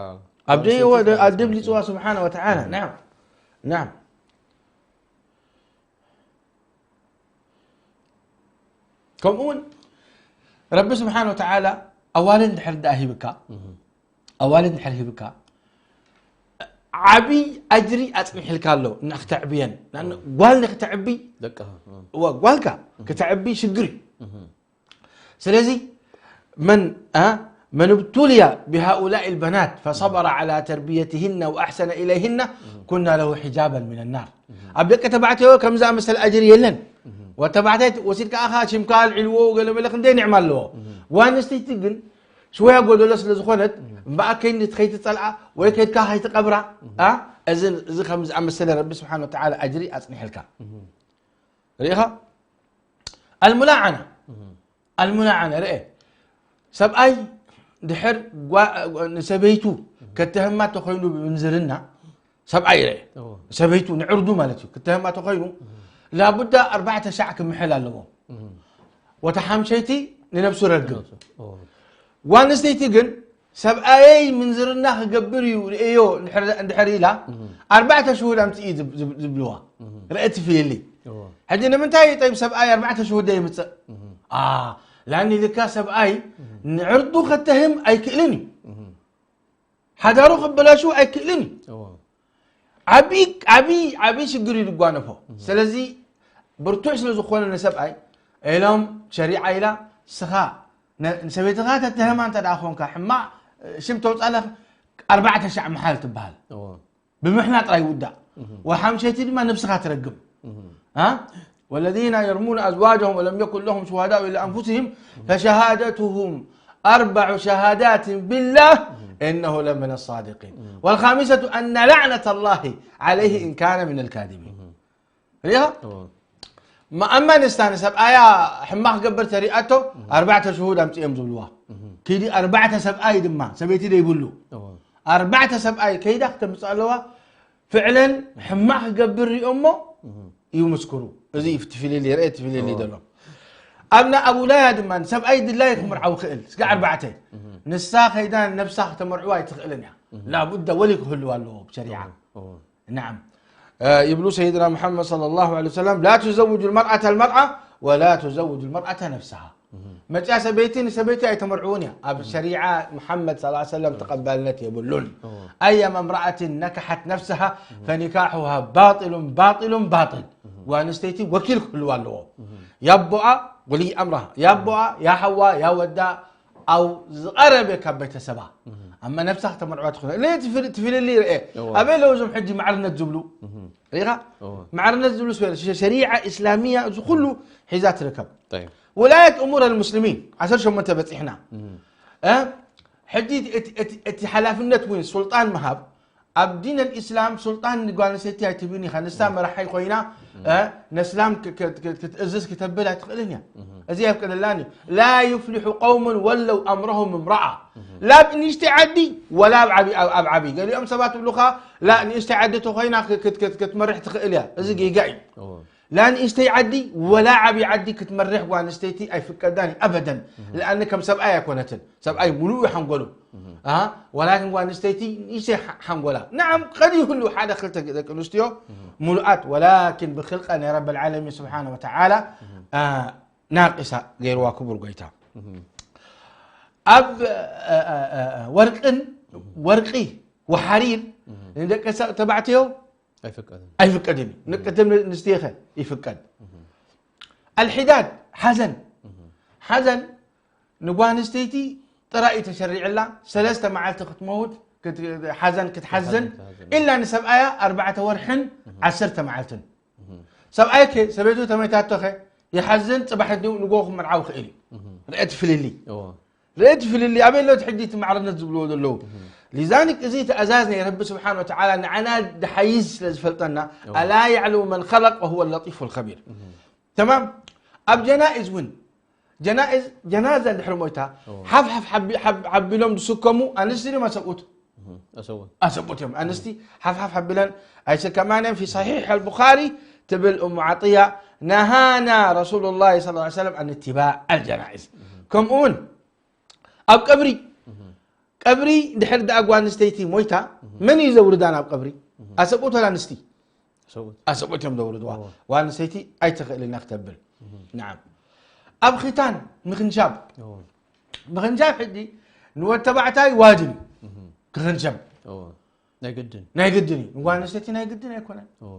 ኣደ ኣደ ብሊፅዋ ስብሓነ ወተዓላ። ናም ናም። ከምኡ እውን ረቢ ስብሓን ወተዓላ ኣዋልድ እንድሕር ደኣ ሂብካ ኣዋልድ እንድሕር ሂብካ ዓብይ ኣጅሪ ኣፅኒሕልካ ኣሎ ንክተዕብየን። ጓል ንክተዕቢ ጓልካ ክተዕቢ ሽግር እዩ። ስለዚ መን መን ብቱልያ ብሃኡላኢ ልበናት ፈሰበረ ዓላ ተርብየትህነ ወኣሕሰነ ኢለይህነ ኩና ለሁ ሕጃበን ምን ናር። ኣብ ደቂ ተባዕትዮ ከምዚ ኣመሰለ ኣጅሪ የለን። ወተባዕታይ ወሲድካ ኣኻ ሽምካ ኣልዒልዎ ገለመለ ክንደይ ኒዕማ ኣለዎ። ጓል ኣንስተይቲ ግን ሽወያ ጎደሎ ስለ ዝኾነት እምበኣር ከይኒ ከይትፀልኣ ወይ ከይድካ ከይትቐብራ። እዚ ከምዚ ኣመሰለ ረቢ ስብሓን ወተዓላ ኣጅሪ ኣፅኒሕልካ። ርኢኻ ኣልሙላዓና ኣልሙላዓና ርአ ሰብኣይ ድሕር ንሰበይቱ ከተህማ ተኮይኑ ብምንዝርና ሰብኣይ ርአ ሰበይቱ ንዕርዱ ማለት እዩ ከተህማ ተኮይኑ ላቡዳ ኣርባዕተ ሻዕ ክምሕል ኣለዎ። ወታ ሓምሸይቲ ንነብሱ ረግም። ጓል ኣንስተይቲ ግን ሰብኣየይ ምንዝርና ክገብር እዩ ርእዮ እንድሕር ኢላ ኣርባዕተ ሽሁድ ኣምፅኢ ዝብልዋ። ርአ እቲ ፍልልይ። ሕጂ ንምንታይ ጠይብ ሰብኣይ ኣርባዕተ ሽሁድ የምፅእ? ላኒ ልካ ሰብኣይ ንዕርዱ ከተህም ኣይክእልን እዩ። ሓዳሩ ክበላሽው ኣይክእልን እዩ። ዓብይ ዓብይ ዓብይ ሽግር እዩ ዝጓነፎ። ስለዚ ብርቱዕ ስለ ዝኾነ ንሰብኣይ ኢሎም ሸሪዓ ኢላ ስኻ ንሰበይትኻ ተተህማ እንተ ደኣ ኮንካ ሕማቕ ሽም ተውፃለኽ ኣርባዕተ ሻዕ መሓል ትበሃል። ብምሕና ጥራይ ይውዳእ። ወሓምሸይቲ ድማ ነብስኻ ትረግም። والذين يرمون أزواجهم ولم يكن لهم شهداء إلا أنفسهم فشهادتهم أربع شهادات بالله إنه لمن الصادقين والخامسة أن لعنة الله عليه إن كان من الكاذبين. ሪኢኻ? እማ ኣማ ንስታ ንሰብኣያ ሕማቕ ክገብር ተሪኣቶ ኣርባዕተ ሽሁድ ኣምፅኦም ዝብልዋ። ኪዲ ኣርባዕተ ሰብኣይ ድማ ሰበይቲ ደይብሉ ኣርባዕተ ሰብኣይ ከይዳ ክተምፅእ ኣለዋ። ፍዕለን ሕማቕ ክገብር ሪኦሞ ይምስክሩ። እዚ እዩ እቲ ፍልልይ፣ ርአ እቲ ፍልልይ ዘሎ። ኣብና ኣብ ውላያ ድማ ሰብኣይ ድላየ ክምርዓው ክእል ስጋ ኣርባዕተ ንሳ ከይዳ ነብሳ ክተመርዕዋ ኣይትኽእልን እያ። ላቡዳ ወሊ ክህልዋ ኣለዎ ብሸሪዓ። ናዓም። ይብሉ ሰይድና ሙሓመድ ሰለላሁ ዐለይሂ ወሰለም ላ ቱዘውጁ ልመርኣተ ልመርኣ ወላ ቱዘውጁ ልመርኣተ ነፍስሃ። መፅያ ሰበይቲ ንሰበይቲ ኣይተመርዕውን እያ። ኣብ ሸሪዓ ሙሓመድ ሰለላሁ ዐለይሂ ወሰለም ተቐባልነት የብሉን። ኣየማ እምረኣትን ነከሐት ነፍስሃ ፈኒካሑሃ ባጢሉን ባጢሉን ባጢል። ጓል ኣንስተይቲ ወኪል ክህልዋ ኣለዎ። ያቦኣ ወልይ ኣምራ፣ ያቦኣ፣ ያሓዋ፣ ያወዳ፣ ኣው ዝቐረበ ካብ ቤተሰባ ኣማ ነብሳ ከተመርዕዋ ትኾነ። ለየ ትፍልሊ ርአ። ኣበይ ኣለዉ እዞም ሕጂ ማዕርነት ዝብሉ? ሪኢኻ? ማዕርነት ዝብሉ ስበ ሸሪዓ ኢስላሚያ እዚ ኩሉ ሒዛ ትርከብ። ውላየት እሙር ኣልሙስሊሚን ዓሰርተ ሸሞንተ በፂሕና። ሕጂ እቲ ሓላፍነት እውን ሱልጣን ምሃብ ኣብ ዲን ኣልኢስላም ሱልጣን ንጓል ኣንስተይቲ ኣይትብን ኢኻ። ንሳ መራሒ ኮይና ነስላም ክትእዝዝ ክተብል ኣይትኽእልን እያ። እዚ ኣይፍቀደላን እዩ። ላ ዩፍሊሑ ቀውሙን ወለው ኣምረሁም እምረኣ። ላ ኣብ ንእሽተይ ዓዲ ወላ ኣብ ዓብይ ገሊኦም ሰባት ይብሉኻ ላ ንእሽተይ ዓዲ ተኮይና ክትመርሕ ትኽእል እያ። እዚ ጌጋ እዩ። لا ንእሽተይ ዓዲ ولا ዓብይ ዓዲ ክትመርሕ ጓል ኣንስተይቲ ኣይፍቀዳን እዩ ኣበደን። ለኣን ከም ሰብኣይ ኣይኮነትን። ሰብኣይ ሙሉእ እዩ ሓንጎሉ። አ፣ ወላኪን ጓል ኣንስተይቲ ንእሽተይ ሓ-፣ ሓንጎላ። نعم قد ይህሉ ሓደ ክልተ ደቂ ኣንስትዮ ሙሉኣት ወላኪን ብክልቀ ናይ ረብ العالمين سبحانه وتعالى አ፣ ናቂሳ ገይርዋ ክቡር ጎይታ። ኣብ አ፣ አ፣ አ፣ አ፣ ወርቅን ወርቂ وحرير ንደቂ ሰ-፣ ተባዕትዮ ኣይፍቀድን። ኣይፍቀድን እዩ። ንቅድም ንስቴኸ ይፍቀድ። الحداد ሓዘን ሓዘን ንጓል ኣንስተይቲ ጥራይ እዩ ተሸሪዕላ። ሰለስተ መዓልቲ ክትመውት ክት-፣ ሓዘን ክትሓዝን ክትሓዝን። ኢላ ንሰብኣያ ኣርባዕተ ወርሕን ዓሰርተ መዓልትን። ሰብኣይከ ሰበይቱ ተመይታቶኸ ይሓዝን ጽባሕ ንግሆ ክመርዓው ክእል እዩ። ርአት ፍልልይ እዎ። ርአት ፍልልይ ኣበይ ኣሎ እቲ ሕጂ እቲ ማዕርነት ዝብልዎ ዘለዉ። لذلك እዚ ትእዛዝ ናይ ረቢ ስብሓን ወተዓላ ንዓና ድሓይዝ ስለ ዝፈልጠና ألا يعلم من خلق وهو اللطيف الخبير. ተማም። ኣብ ጀናኢዝ እውን ጀናኢዝ ጀናዛ እንድሕር ሞይታ እዎ። ሓፍ ሓፍ ሓቢ-፣ ሓብ-፣ ሓቢሎም ዝስከሙ ኣንስቲ ድማ ሰብኡት ኣሰብኡት ኣሰብኡት እዮም። ኣንስቲ ሓፍ ሓፍ ሓቢለን ኣይስከማን እዮም። في صحيح البخاري ትብል እሙ ዓጥያ نهانا رسول الله صلى الله عليه وسلم عن اتباع الجنائز. ከምኡ እውን ኣብ ቀብሪ ቀብሪ ድሕር ደኣ ጓል ኣንስተይቲ ሞይታ መን እዩ ዘውርዳ ናብ ቀብሪ? ኣሰብኡት ወላ ኣንስቲ? ኣሰብኡት። ኣሰብኡት እዮም ዘውርድዋ። እዎ። ጓል ኣንስተይቲ ኣይትኽእልን እያ ክተብል። ናዓም። ኣብ ኺታን ምኽንሻብ። እዎ። ምኽንሻብ ሕጂ ንወድ ተባዕታይ ዋጅብ እዩ። ክኽንሸብ። እዎ። ናይ ግድን። ናይ ግድን እዩ። ንጓል ኣንስተይቲ ናይ ግድን ኣይኮነን። እዎ።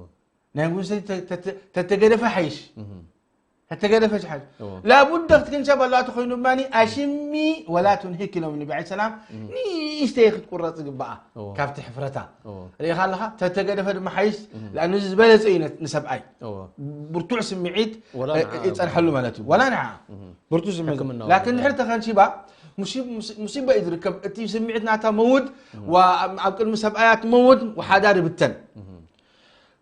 ናይ ጓል ኣንስተይቲ ተ-፣ ተ-፣ ተ-፣ ተተገደፈ ሓይሽ። ተተገደፈ ሓይሽ። እዎ። ላቡደ ክትክንሸብ ኣለዋ ተኾይኑ ድማ ኣሽሚ ወላ ትንሂክ ኢሎም ነቢ ዓለይሂ ሰላም ንእሽተይ ክትቁረጽ ይግባኣ እዎ። ካብቲ ሕፍረታ። እዎ። ርኢኻ ኣለኻ? ተተገደፈ ድማ ሓይሽ፣ እም። ለኣኑ እዚ ዝበለጸ እዩ ነ-፣ ንሰብኣይ። እዎ። ብርቱዕ ስምዒት፣ ወላ እ፣ ንዓ ይጸንሐሉ እውን። ማለት እዩ። ወላ ንዓ። እም። ብርቱዕ ስምዒት። ሕክምና ላኪን እውን። ድሕሪ ተኸንሺባ፣ ሙሲ-፣ ሙሲ-፣ ሙሲባ እዩ ዝርከብ። እቲ ስምዒት ናታ መውት፣ እም። ዋ-፣ ኣብ፣ ኣብ ቅድሚ ሰብኣያ ትመውት፣ ወሓዳር ይብተን። እም።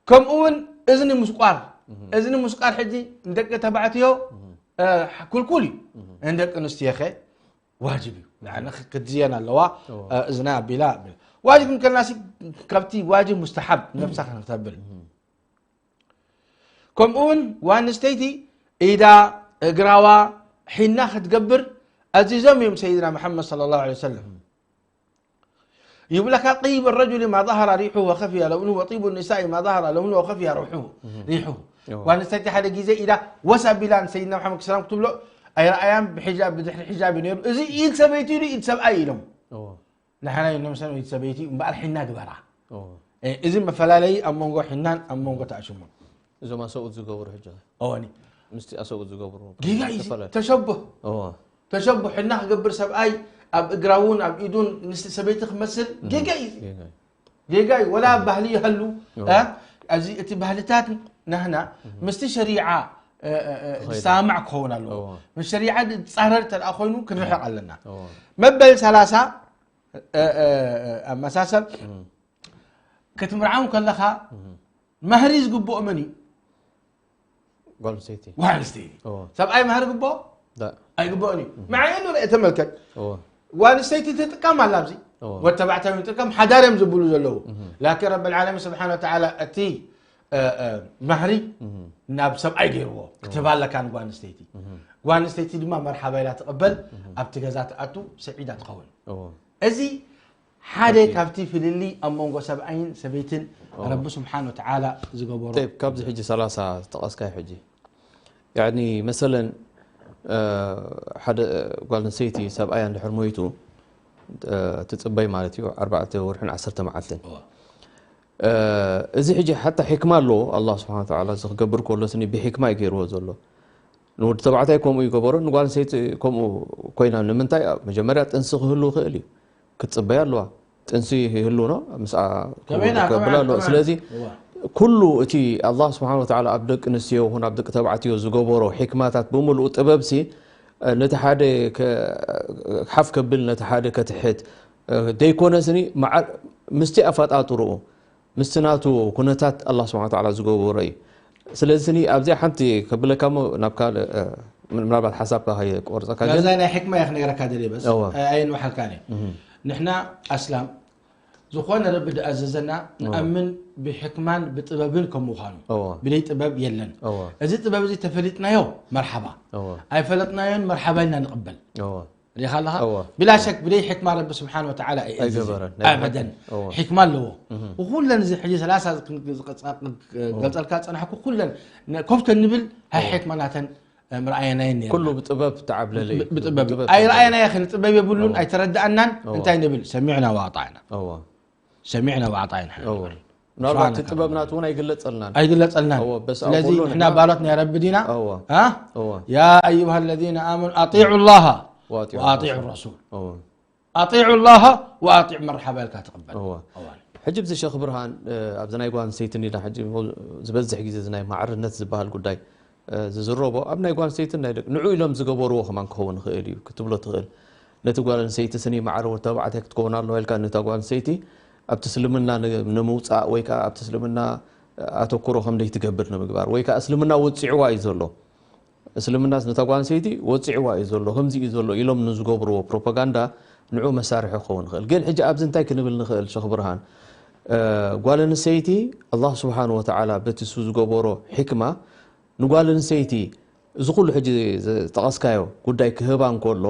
ከምኡ እውን እዝኒ ምስቋር። እም። እዝኒ ምስቋር ሕጂ ንደቂ ተባዕትዮ፣ እም። እ፣ ክልኩል እዩ። እም። ንደቂ ኣንስትዮኸ ዋጅብ እዩ። ንዓና ክ-፣ ክትዝየን ኣለዋ። እዎ። እ፣ እዝና ኣቢላ ኣቢላ። ዋጅብ እንከልናሲ ካብቲ ዋጅብ ሙስተሓብ ነብሳ ክንክተብል። እም። ከምኡ እውን ጓል ኣንስተይቲ ኢዳ፣ እግራዋ፣ ሒና ክትገብር ኣዚዞም እዮም ሰይድና መሓመድ ሰለላሁ ዐለይሂ ወሰለም። ይብለካ طيب الرجل ما ظهر ريحه وخفي لونه وطيب النساء ما ظهر لونه وخفي روحه، ريحه. እዎ። ጓል ኣንስተይቲ ሓደ ግዜ ኢዳ ወስ ኣቢላ ንሰይድና መሓመድ ሰላም ክትብሎ ኣይረኣያን ብሒጃብ ብድሕሪ ሒጃብ እዩ ነይሩ። እዚ ኢድ ሰበይቲ ኢሉ ኢድ ሰብኣይ ኢሎም። እዎ። ንሓና ኢሎም ሰብ ኢድ ሰበይቲ እምበኣር ሒና ግበራ። እዎ። እ፣ እዚ መፈላለዪ ኣብ መንጎ ሒናን ኣብ መንጎ ተኣሽሙን። እዞም ኣሰብኡት ዝገብሩ ሕጂ። እወኒ። ምስቲ ኣሰብኡት ዝገብሩ ጌጋ እዩ። ተፈለ-፣ ተሸብህ። እዎ። ተሸብህ ሕና ክገብር ሰብኣይ ኣብ እግራ እውን ኣብ ኢዱን ምስቲ ሰበይቲ ክመስል እም። ጌጋ እዩ። ጌጋ እዩ። ጌጋ እዩ። ወላ ባህሊ ይሃሉ፣ እዎ። እ? ኣብዚ እቲ ባህልታት ናህና እም። ምስቲ ሸሪዓ፣ እ፣ እ፣ እ፣ ዝሰማማዕ ክኸውን ኣለዎ። እዎ። ምስ ሸሪዓ ዝጻረር እንተ ደኣ ኮይኑ ክንርሕቕ ኣለና። እዎ። መበል ሰላሳ፣ እ፣ እ፣ እ፣ ኣመሳሰል እም። ክትምርዓው ከለኻ እም። ማህሪ ዝግብኦ መን እዩ? ጓል ኣንስተይቲ። ጓል ኣንስተይቲ። እዎ። ሰብኣይ ማህሪ ግብኦ? ዳ። ኣይግብኦን እዩ። እም። መዓይ ኑ ርአ ተመልከት። እዎ። ጓል ኣንስተይቲ ትጥቀም ኣላ ኣብዚ። እዎ። ወድ ተባዕታይ ይጥቀም፣ ሓዳር እዮም ዝብሉ ዘለዉ። እም። ላኪን ረብ ልዓለሚን ስብሓን ወተዓላ እቲ፣ እ፣ እ፣ ማህሪ እም። ናብ ሰብኣይ ገይርዎ። እዎ። ክትህባ ኣለካ ንጓል ኣንስተይቲ። እም። ጓል ኣንስተይቲ ድማ መርሓባ ኢላ ትቕበል፣ እም። ኣብቲ ገዛ ትኣቱ፣ ሰዒዳ ትኸውን። እዎ። እዚ ሓደ ኦኬ። ካብቲ ፍልልይ ኣብ መንጎ ሰብኣይን ሰበይትን እዎ። ረቢ ስብሓን ወተዓላ ዝገበሮ። ጠይብ፣ ካብዚ ሕጂ ሰላሳ ዝጠቐስካዮ ሕጂ፣ ያዕኒ መሰለን፣ እ፣ ሓደ ጓል ኣንስተይቲ ሰብኣያ እንድሕር ሞይቱ፣ እ፣ ትጽበይ ማለት እዩ፣ ኣርባዕተ ወርሕን ዓሰርተ መዓልትን። እዎ። እ፣ እዚ ሕጂ ሓታ ሕክማ ኣለዎ፣ ኣላህ ስብሓን ወተዓላ እዚ ክገብር ከሎ ስኒ ብሕክማ እዩ ገይርዎ ዘሎ። ንወዲ ተባዕታይ ከምኡ ይገበሮ፣ ንጓል ኣንስተይቲ ከምኡ ኮይና። ንምንታይ? መጀመርያ ጥንሲ ክህሉ ይኽእል እዩ፣ ክትጽበያ ኣለዋ። ጥንሲ ይህሉ ነው፣ ምስኣ ከመይና፣ ከብላ ከመይና፣ ኣለዋ። ከመይና። ስለዚ እዋ። ኩሉ እቲ ኣላህ ስብሓን ወተዓላ ኣብ ደቂ ኣንስትዮ ይኹን ኣብ ደቂ ተባዕትዮ ዝገበሮ ሕክማታት ብምሉኡ ጥበብሲ፣ እ፣ ነቲ ሓደ ከ-፣ ሓፍ ከብል፣ ነቲ ሓደ ከትሕት፣ እ፣ ደይኮነስኒ መዓ-፣ ምስቲ ኣፈጣጥርኡ ምስቲ ናቱ ኩነታት ኣላህ ስብሓን ወተዓላ ዝገበሮ እዩ። ስለዚ ስኒ ኣብዚኣ ሓንቲ ከብለካ እሞ ናብ ካልእ፣ እ፣ ምናልባት ሓሳብካ ከየቋርጸካ ግን ናብዛ ናይ ሕክማ እየ ክነግረካ ደልየ በስ፣ እወ። ኣይ-፣ ኣየንውሓልካን እየ። እህ። ንሕና ኣስላም ዝኾነ ረቢ ዝኣዘዘና ንኣምን ብሕክማን ብጥበብን ከም ምዃኑ። ብደይ ጥበብ የለን። እዚ ጥበብ እዚ ተፈሊጥናዮ መርሓባ። ኣይፈለጥናዮን መርሓባ ኢልና ንቕበል። ሪኻ ኣለኻ? ብላ ሸክ ብደይ ሕክማ ረቢ ስብሓን ወተዓላ ኣይኣዘዘን። ኣይገበረን። ኣበደን። ሕክማ ኣለዎ። ኩለን እዚ ሕጂ ሰላሳ ዝገልጸልካ ዝጸናሕኩ ኩለን ኮፍ ከንብል ሃይ ሕክማ ናተን ምርኣየናየን ነርና። ኩሉ ብጥበብ ተዓብለለ እዩ። ብጥበብ እዩ። ብጥበብ ኣይረኣየናዮ ኸን ጥበብ የብሉን፣ ኣይተረድኣናን። እንታይ ንብል? ሰሚዕና ወኣጣዕና። ሰሚዕና ወኣጣዕና። ምናልባት እቲ ጥበብ ናቱ እውን ኣይግለጸልናን። ኣይግለጸልናን። ስለዚ ንሕና ባሮት ናይ ረቢ ዲና። ያ ኣዩሃ ለዚነ ኣመኑ ኣጢዑ ላሃ ወኣጢዑ ረሱል። ኣጢዑ ላሃ ወኣጢዑ መርሓባ ኢልካ ትቕበል። ሕጂ ብዚ ሸኽ ብርሃን ኣብዚ ናይ ጓል ኣንስተይቲ ኒዳ ሕጂ ዝበዝሕ ግዜ እዚ ናይ ማዕርነት ዝበሃል ጉዳይ ዝዝረቦ ኣብ ናይ ጓል ኣንስተይትን ናይ ደቂ ንዑ ኢሎም ዝገበርዎ ከማን ክኸውን ይኽእል እዩ ክትብሎ ትኽእል። ነቲ ጓል ኣንስተይቲ ስኒ ማዕረ ወዲ ተባዕታይ ክትከውን ኣለዋ ኢልካ ነታ ጓል ኣንስተይቲ ኣብቲ እስልምና ንምውፃእ ወይ ከዓ ኣብቲ እስልምና ኣተኩሮ ከም ደይትገብር ንምግባር ወይ ከዓ እስልምና ወፂዕዋ እዩ ዘሎ። እስልምናስ ነታ ጓል ኣንስተይቲ ወፂዕዋ እዩ ዘሎ ከምዚ እዩ ዘሎ ኢሎም ንዝገብርዎ ፕሮፓጋንዳ ንዑ መሳርሒ ክኸውን ይኽእል። ግን ሕጂ ኣብዚ እንታይ ክንብል ንኽእል ሸኽ ብርሃን? ጓል ኣንስተይቲ ኣላህ ስብሓን ወተዓላ በቲ እሱ ዝገበሮ ሕክማ ንጓል ኣንስተይቲ እዚ ኩሉ ሕጂ ዝጠቐስካዮ ጉዳይ ክህባ እንከሎ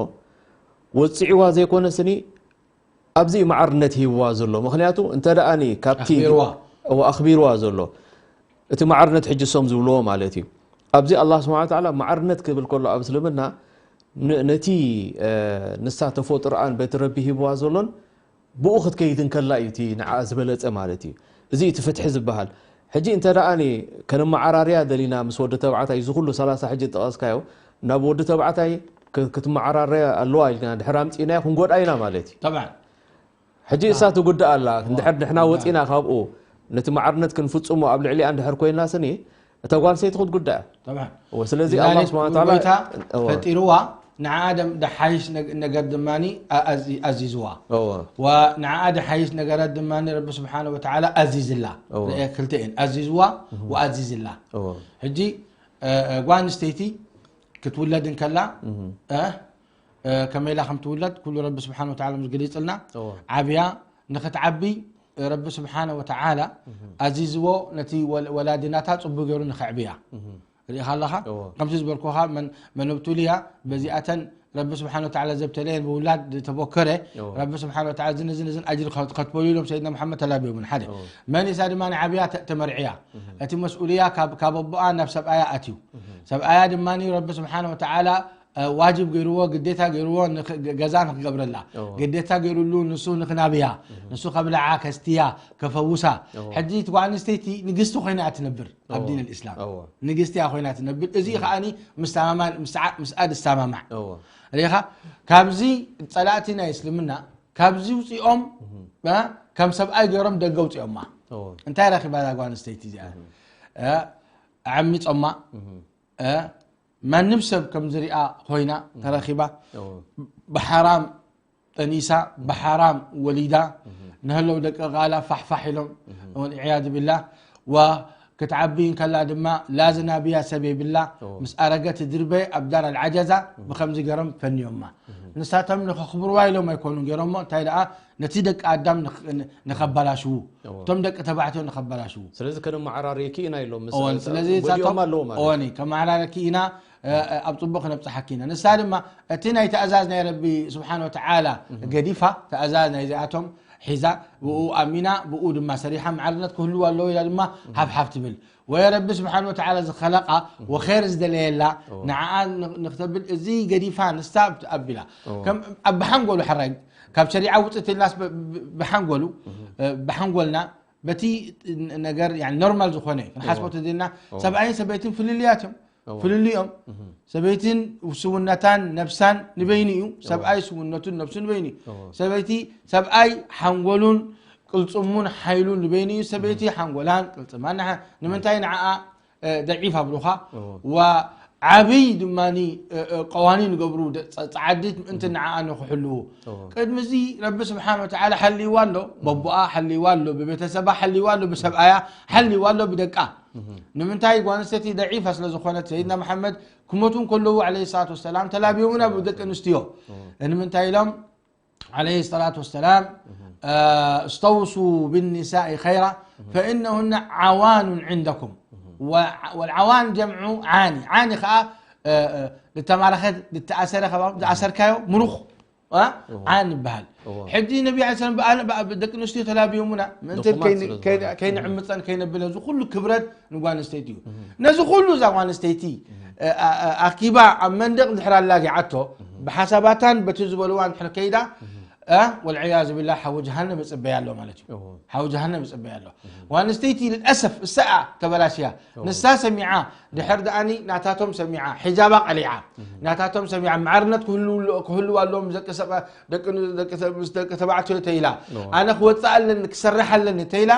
ወፂዕዋ ዘይኮነ ስኒ ኣብዚ ማዕርነት ሂብዋ ዘሎ። ምክንያቱ እንተ ደኣኒ ካብቲ ኣኽቢርዋ ዘሎ እቲ ማዕርነት ሕጂ ሶም ዝብልዎ ማለት እዩ። ኣብዚ ኣላህ ስብሓን ወተዓላ ማዕርነት ክብል ከሎ ኣብ እስልምና ነቲ ንሳ ተፈጥሮኣን በቲ ረቢ ሂብዋ ዘሎን ብኡ ክትከይድ እንከላ እዩ እቲ ንዓ ዝበለጸ ማለት እዩ። እዚ እቲ ፍትሒ ዝበሃል። ሕጂ እንተ ደኣ ከነመዓራርያ ደሊና ምስ ወዲ ተባዕታይ እዚ ኩሉ ሰላሳ ሕጂ ጠቐስካዮ ናብ ወዲ ተባዕታይ ክትመዓራርያ ኣለዋ ኢልና ድሕር ኣምጺእናዮ ክንጎድኣ ኢና ማለት እዩ። ጠብዓን ሕጂ እሳ ትጉዳእ ኣላ። እንድሕር ንሕና ወጺና ካብኡ ነቲ መዓርነት ክንፍጽሞ ኣብ ልዕሊኣ እንድሕር ኮይና ስኒ እታ ጓል ሰይቲ ክትጉዳእ። ጠብዓን ስለዚ ኣላ ስብሓን ታላ ፈጢርዋ ንዓ ደሓይሽ ነገር ድማ ኣዚዝዋ። ንዓ ደሓይሽ ነገራት ድማ ረቢ ስብሓን ወተዓላ ኣዚዝላ። ክልተ እየን ኣዚዝዋ ወኣዚዝላ። ሕጂ ጓል ኣንስተይቲ ክትውለድ እንከላ ከመይ ኢላ ከም ትውለድ ኩሉ ረቢ ስብሓን ወተዓላ ምስ ገሊፅልና ዓብያ ንክትዓቢ ረቢ ስብሓነ ወተዓላ ኣዚዝዎ ነቲ ወላዲናታ ጽቡቅ ገይሩ ንክዕብያ ርኢኻ ኣለኻ። ከምቲ ዝበልኩኻ መን መን እብቱልያ በዚኣተን ረቢ ስብሓነ ወተዓላ ዘብተለየን ብውላድ ዝተቦከረ ረቢ ስብሓነ ወተዓላ ዝን ዝን ዝን ኣጅር ከትበሉ ኢሎም ሰይድና መሓመድ ተላቢዮምን ሓደ መን ኢሳ ድማ ንዓብያ ተመርዕያ እቲ መስኡልያ ካብ ኣቦኣ ናብ ሰብኣያ ኣትዩ ሰብኣያ ድማ ረቢ ስብሓነ ወተዓላ ዋጅብ ገይርዎ ግዴታ ገይርዎ ገዛ ንክገብረላ ግዴታ ገይሩሉ ንሱ ንክናብያ ንሱ ከብልዓ ከስትያ ከፈውሳ ሕጂ እቲ ጓል ኣንስተይቲ ንግስቲ ኮይና እያ ትነብር ኣብ ዲን ልእስላም ንግስቲ እያ ኮይና ትነብር እዚ ከዓኒ ምስኣ ዝሰማማዕ ሪኻ ካብዚ ፀላእቲ ናይ እስልምና ካብዚ ውፅኦም ከም ሰብኣይ ገይሮም ደገ ውፅኦማ እንታይ ረኪባ እዛ ጓል ኣንስተይቲ እዚኣ ዓሚፆማ ማንም ሰብ ከም ዝሪኣ ኮይና ተረኪባ ብሓራም ጠኒሳ ብሓራም ወሊዳ ንህለው ደቂ ቃላ ፋሕፋሕ ኢሎም ወልዕያዝ ቢላ ዋ ክትዓቢ እንከላ ድማ ላዝናብያ ሰብ የብላ ምስ ኣረገት ድርበ ኣብ ዳር ኣልዓጀዛ ብከምዚ ገሮም ፈንዮማ ንሳቶም ንኸኽብርዋ ኢሎም ኣይኮኑን ገይሮሞ እንታይ ደኣ ነቲ ደቂ ኣዳም ንኸበላሽዉ እቶም ደቂ ተባዕትዮ ንኸበላሽዉ ስለዚ ከነመዓራርየኪ ኢና ኢሎም እወን ስለዚ ወዲኦም ኣለዎ ማለት እወን ከመዓራረኪ ኢና ኣብ ፅቡቅ ክነብፅሓኪ ኢና ንሳ ድማ እቲ ናይ ተእዛዝ ናይ ረቢ ስብሓን ወተዓላ ገዲፋ ተእዛዝ ናይ ዚኣቶም ሒዛ ብኡ ኣሚና ብኡ ድማ ሰሪሓ መዓርነት ክህልዋ ኣለዎ ኢላ ድማ ሓፍሓፍ ትብል ወየ ረቢ ስብሓን ወተዓላ ዝኸለቃ ወኸር ዝደለየላ ንዓኣ ንክተብል እዚ ገዲፋ ንሳ ኣቢላ ኣብ ብሓንጎሉ ሕራይ ካብ ሸሪዓ ውፅእ ኢልናስ ብሓንጎሉ ብሓንጎልና በቲ ነገር ኖርማል ዝኾነ ክንሓስቦ ተደልና ሰብኣይን ሰበይትን ፍልልያት እዮም ፍልልዮም ሰበይትን ስውነታን ነብሳን ንበይኑ እዩ ሰብኣይ ስውነቱን ነብሱ ንበይኑ እዩ ሰበይቲ ሰብኣይ ሓንጎሉን ቅልፅሙን ሓይሉን ንበይኑ እዩ ሰበይቲ ሓንጎላን ቅልፅማን ንምንታይ ንዓኣ ደዒፍ ኣብሉኻ ዓብይ ድማ ቀዋኒን ገብሩ ፃዓዲት ምእንቲ ንዓኣ ንክሕልዉ ቅድሚ እዚ ረቢ ስብሓን ወተዓላ ሓልይዋ ኣሎ በቦኣ ሓልይዋ ኣሎ ብቤተሰባ ሓልይዋ ኣሎ ብሰብኣያ ሓልይዋ ኣሎ ብደቃ ንምንታይ ጓል ኣንስተይቲ ደዒፋ ስለ ዝኾነት ሰይድና መሓመድ ክሞቱ እንከለዉ ዓለ ሰላት ወሰላም ተላብዮምና ብደቂ ኣንስትዮ ንምንታይ ኢሎም ዓለ ሰላት ወሰላም استوصوا بالنساء خيرا فإنهن عوان عندكم. والعوان جمع عاني. عاني ከዓ ዝተማረኸ ዝተኣሰረ ዝኣሰርካዮ ምሩኽ ዓን ይበሃል። ሕጂ ነቢ ለ ሰለም ደቂ ኣንስትዮ ተላብዮሙና ምእንተ ከይንዕምፀን ከይነብለን እዚ ኩሉ ክብረት ንጓል ኣንስተይቲ እዩ። ነዚ ኩሉ እዛ ጓል ኣንስተይቲ ኣኪባ ኣብ መንደቕ ድሕር ኣላጊዓቶ ብሓሳባታን በቲ ዝበልዋ ድሕር ከይዳ ወልዕያዙ ቢላ ሓዊ ጀሃነም ይፅበያ ኣሎ ማለት እዩ። ሓዊ ጀሃነም ይፅበያ ኣሎ። ጓል ኣንስተይቲ ልልኣሰፍ እሳኣ ተበላሽያ። ንሳ ሰሚዓ ድሕር ደኣኒ ናታቶም ሰሚዓ ሒጃባ ቀሊዓ ናታቶም ሰሚዓ ማዕርነት ክህልዋ ኣለዎም ምስ ደቂ ተባዕትዮ ተይላ ኣነ ክወፅእ ኣለኒ ክሰርሕ ኣለኒ ተይላ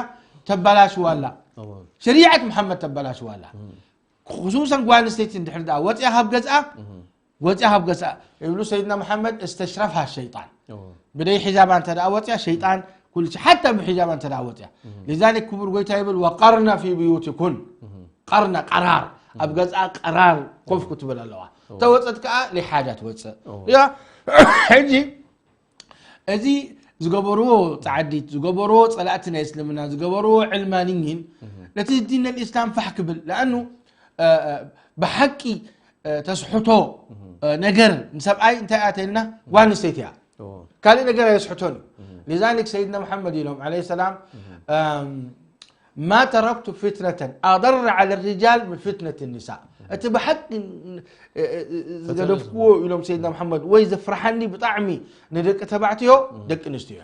ተባላሽዋ ኣላ። ሸሪዓት መሓመድ ተባላሽዋ ኣላ። ክሱሰን ጓል ኣንስተይቲ እንድሕር ደኣ ወፅያ ካብ ገዝኣ ወፅያ ካብ ገዝኣ ይብሉ ሰይድና መሓመድ እስተሽረፍሃ ሸይጣን። ብደይ ሒጃባ እንተ ደኣ ወፅያ ሸይጣን ኩሉ ሓታ ብሒጃባ እንተ ደኣ ወፅያ። لذلك ክቡር ጎይታ ይብል ወቀርነ ፊ ብዩቲኩን ቀርነ ቀራር ኣብ ገዝኣ ቀራር ኮፍ ክትብል ኣለዋ። ተወፀት ከዓ ሊሓጃ ትወፅእ። ሕጂ እዚ ዝገበርዎ ፃዕዲት ዝገበርዎ ፀላእቲ ናይ እስልምና ዝገበርዎ ዕልማንይን ነቲ ዲን ልእስላም ፋሕ ክብል ለኣኑ ብሓቂ ተስሕቶ ነገር ንሰብኣይ እንታይ ኣተልና ጓል ኣንስተይቲ እያ። ካልእ ነገር ኣየስሕቶን እዩ። لذلك ሰይድና መሓመድ ኢሎም ለ ሰላም ما تركت فتنة أضر على الرجال من فتنة النساء። እቲ ብሓቂ ዝገደፍክዎ ኢሎም ሰይድና መሓመድ ወይ ዘፍርሓኒ ብጣዕሚ ንደቂ ተባዕትዮ ደቂ ኣንስትዮ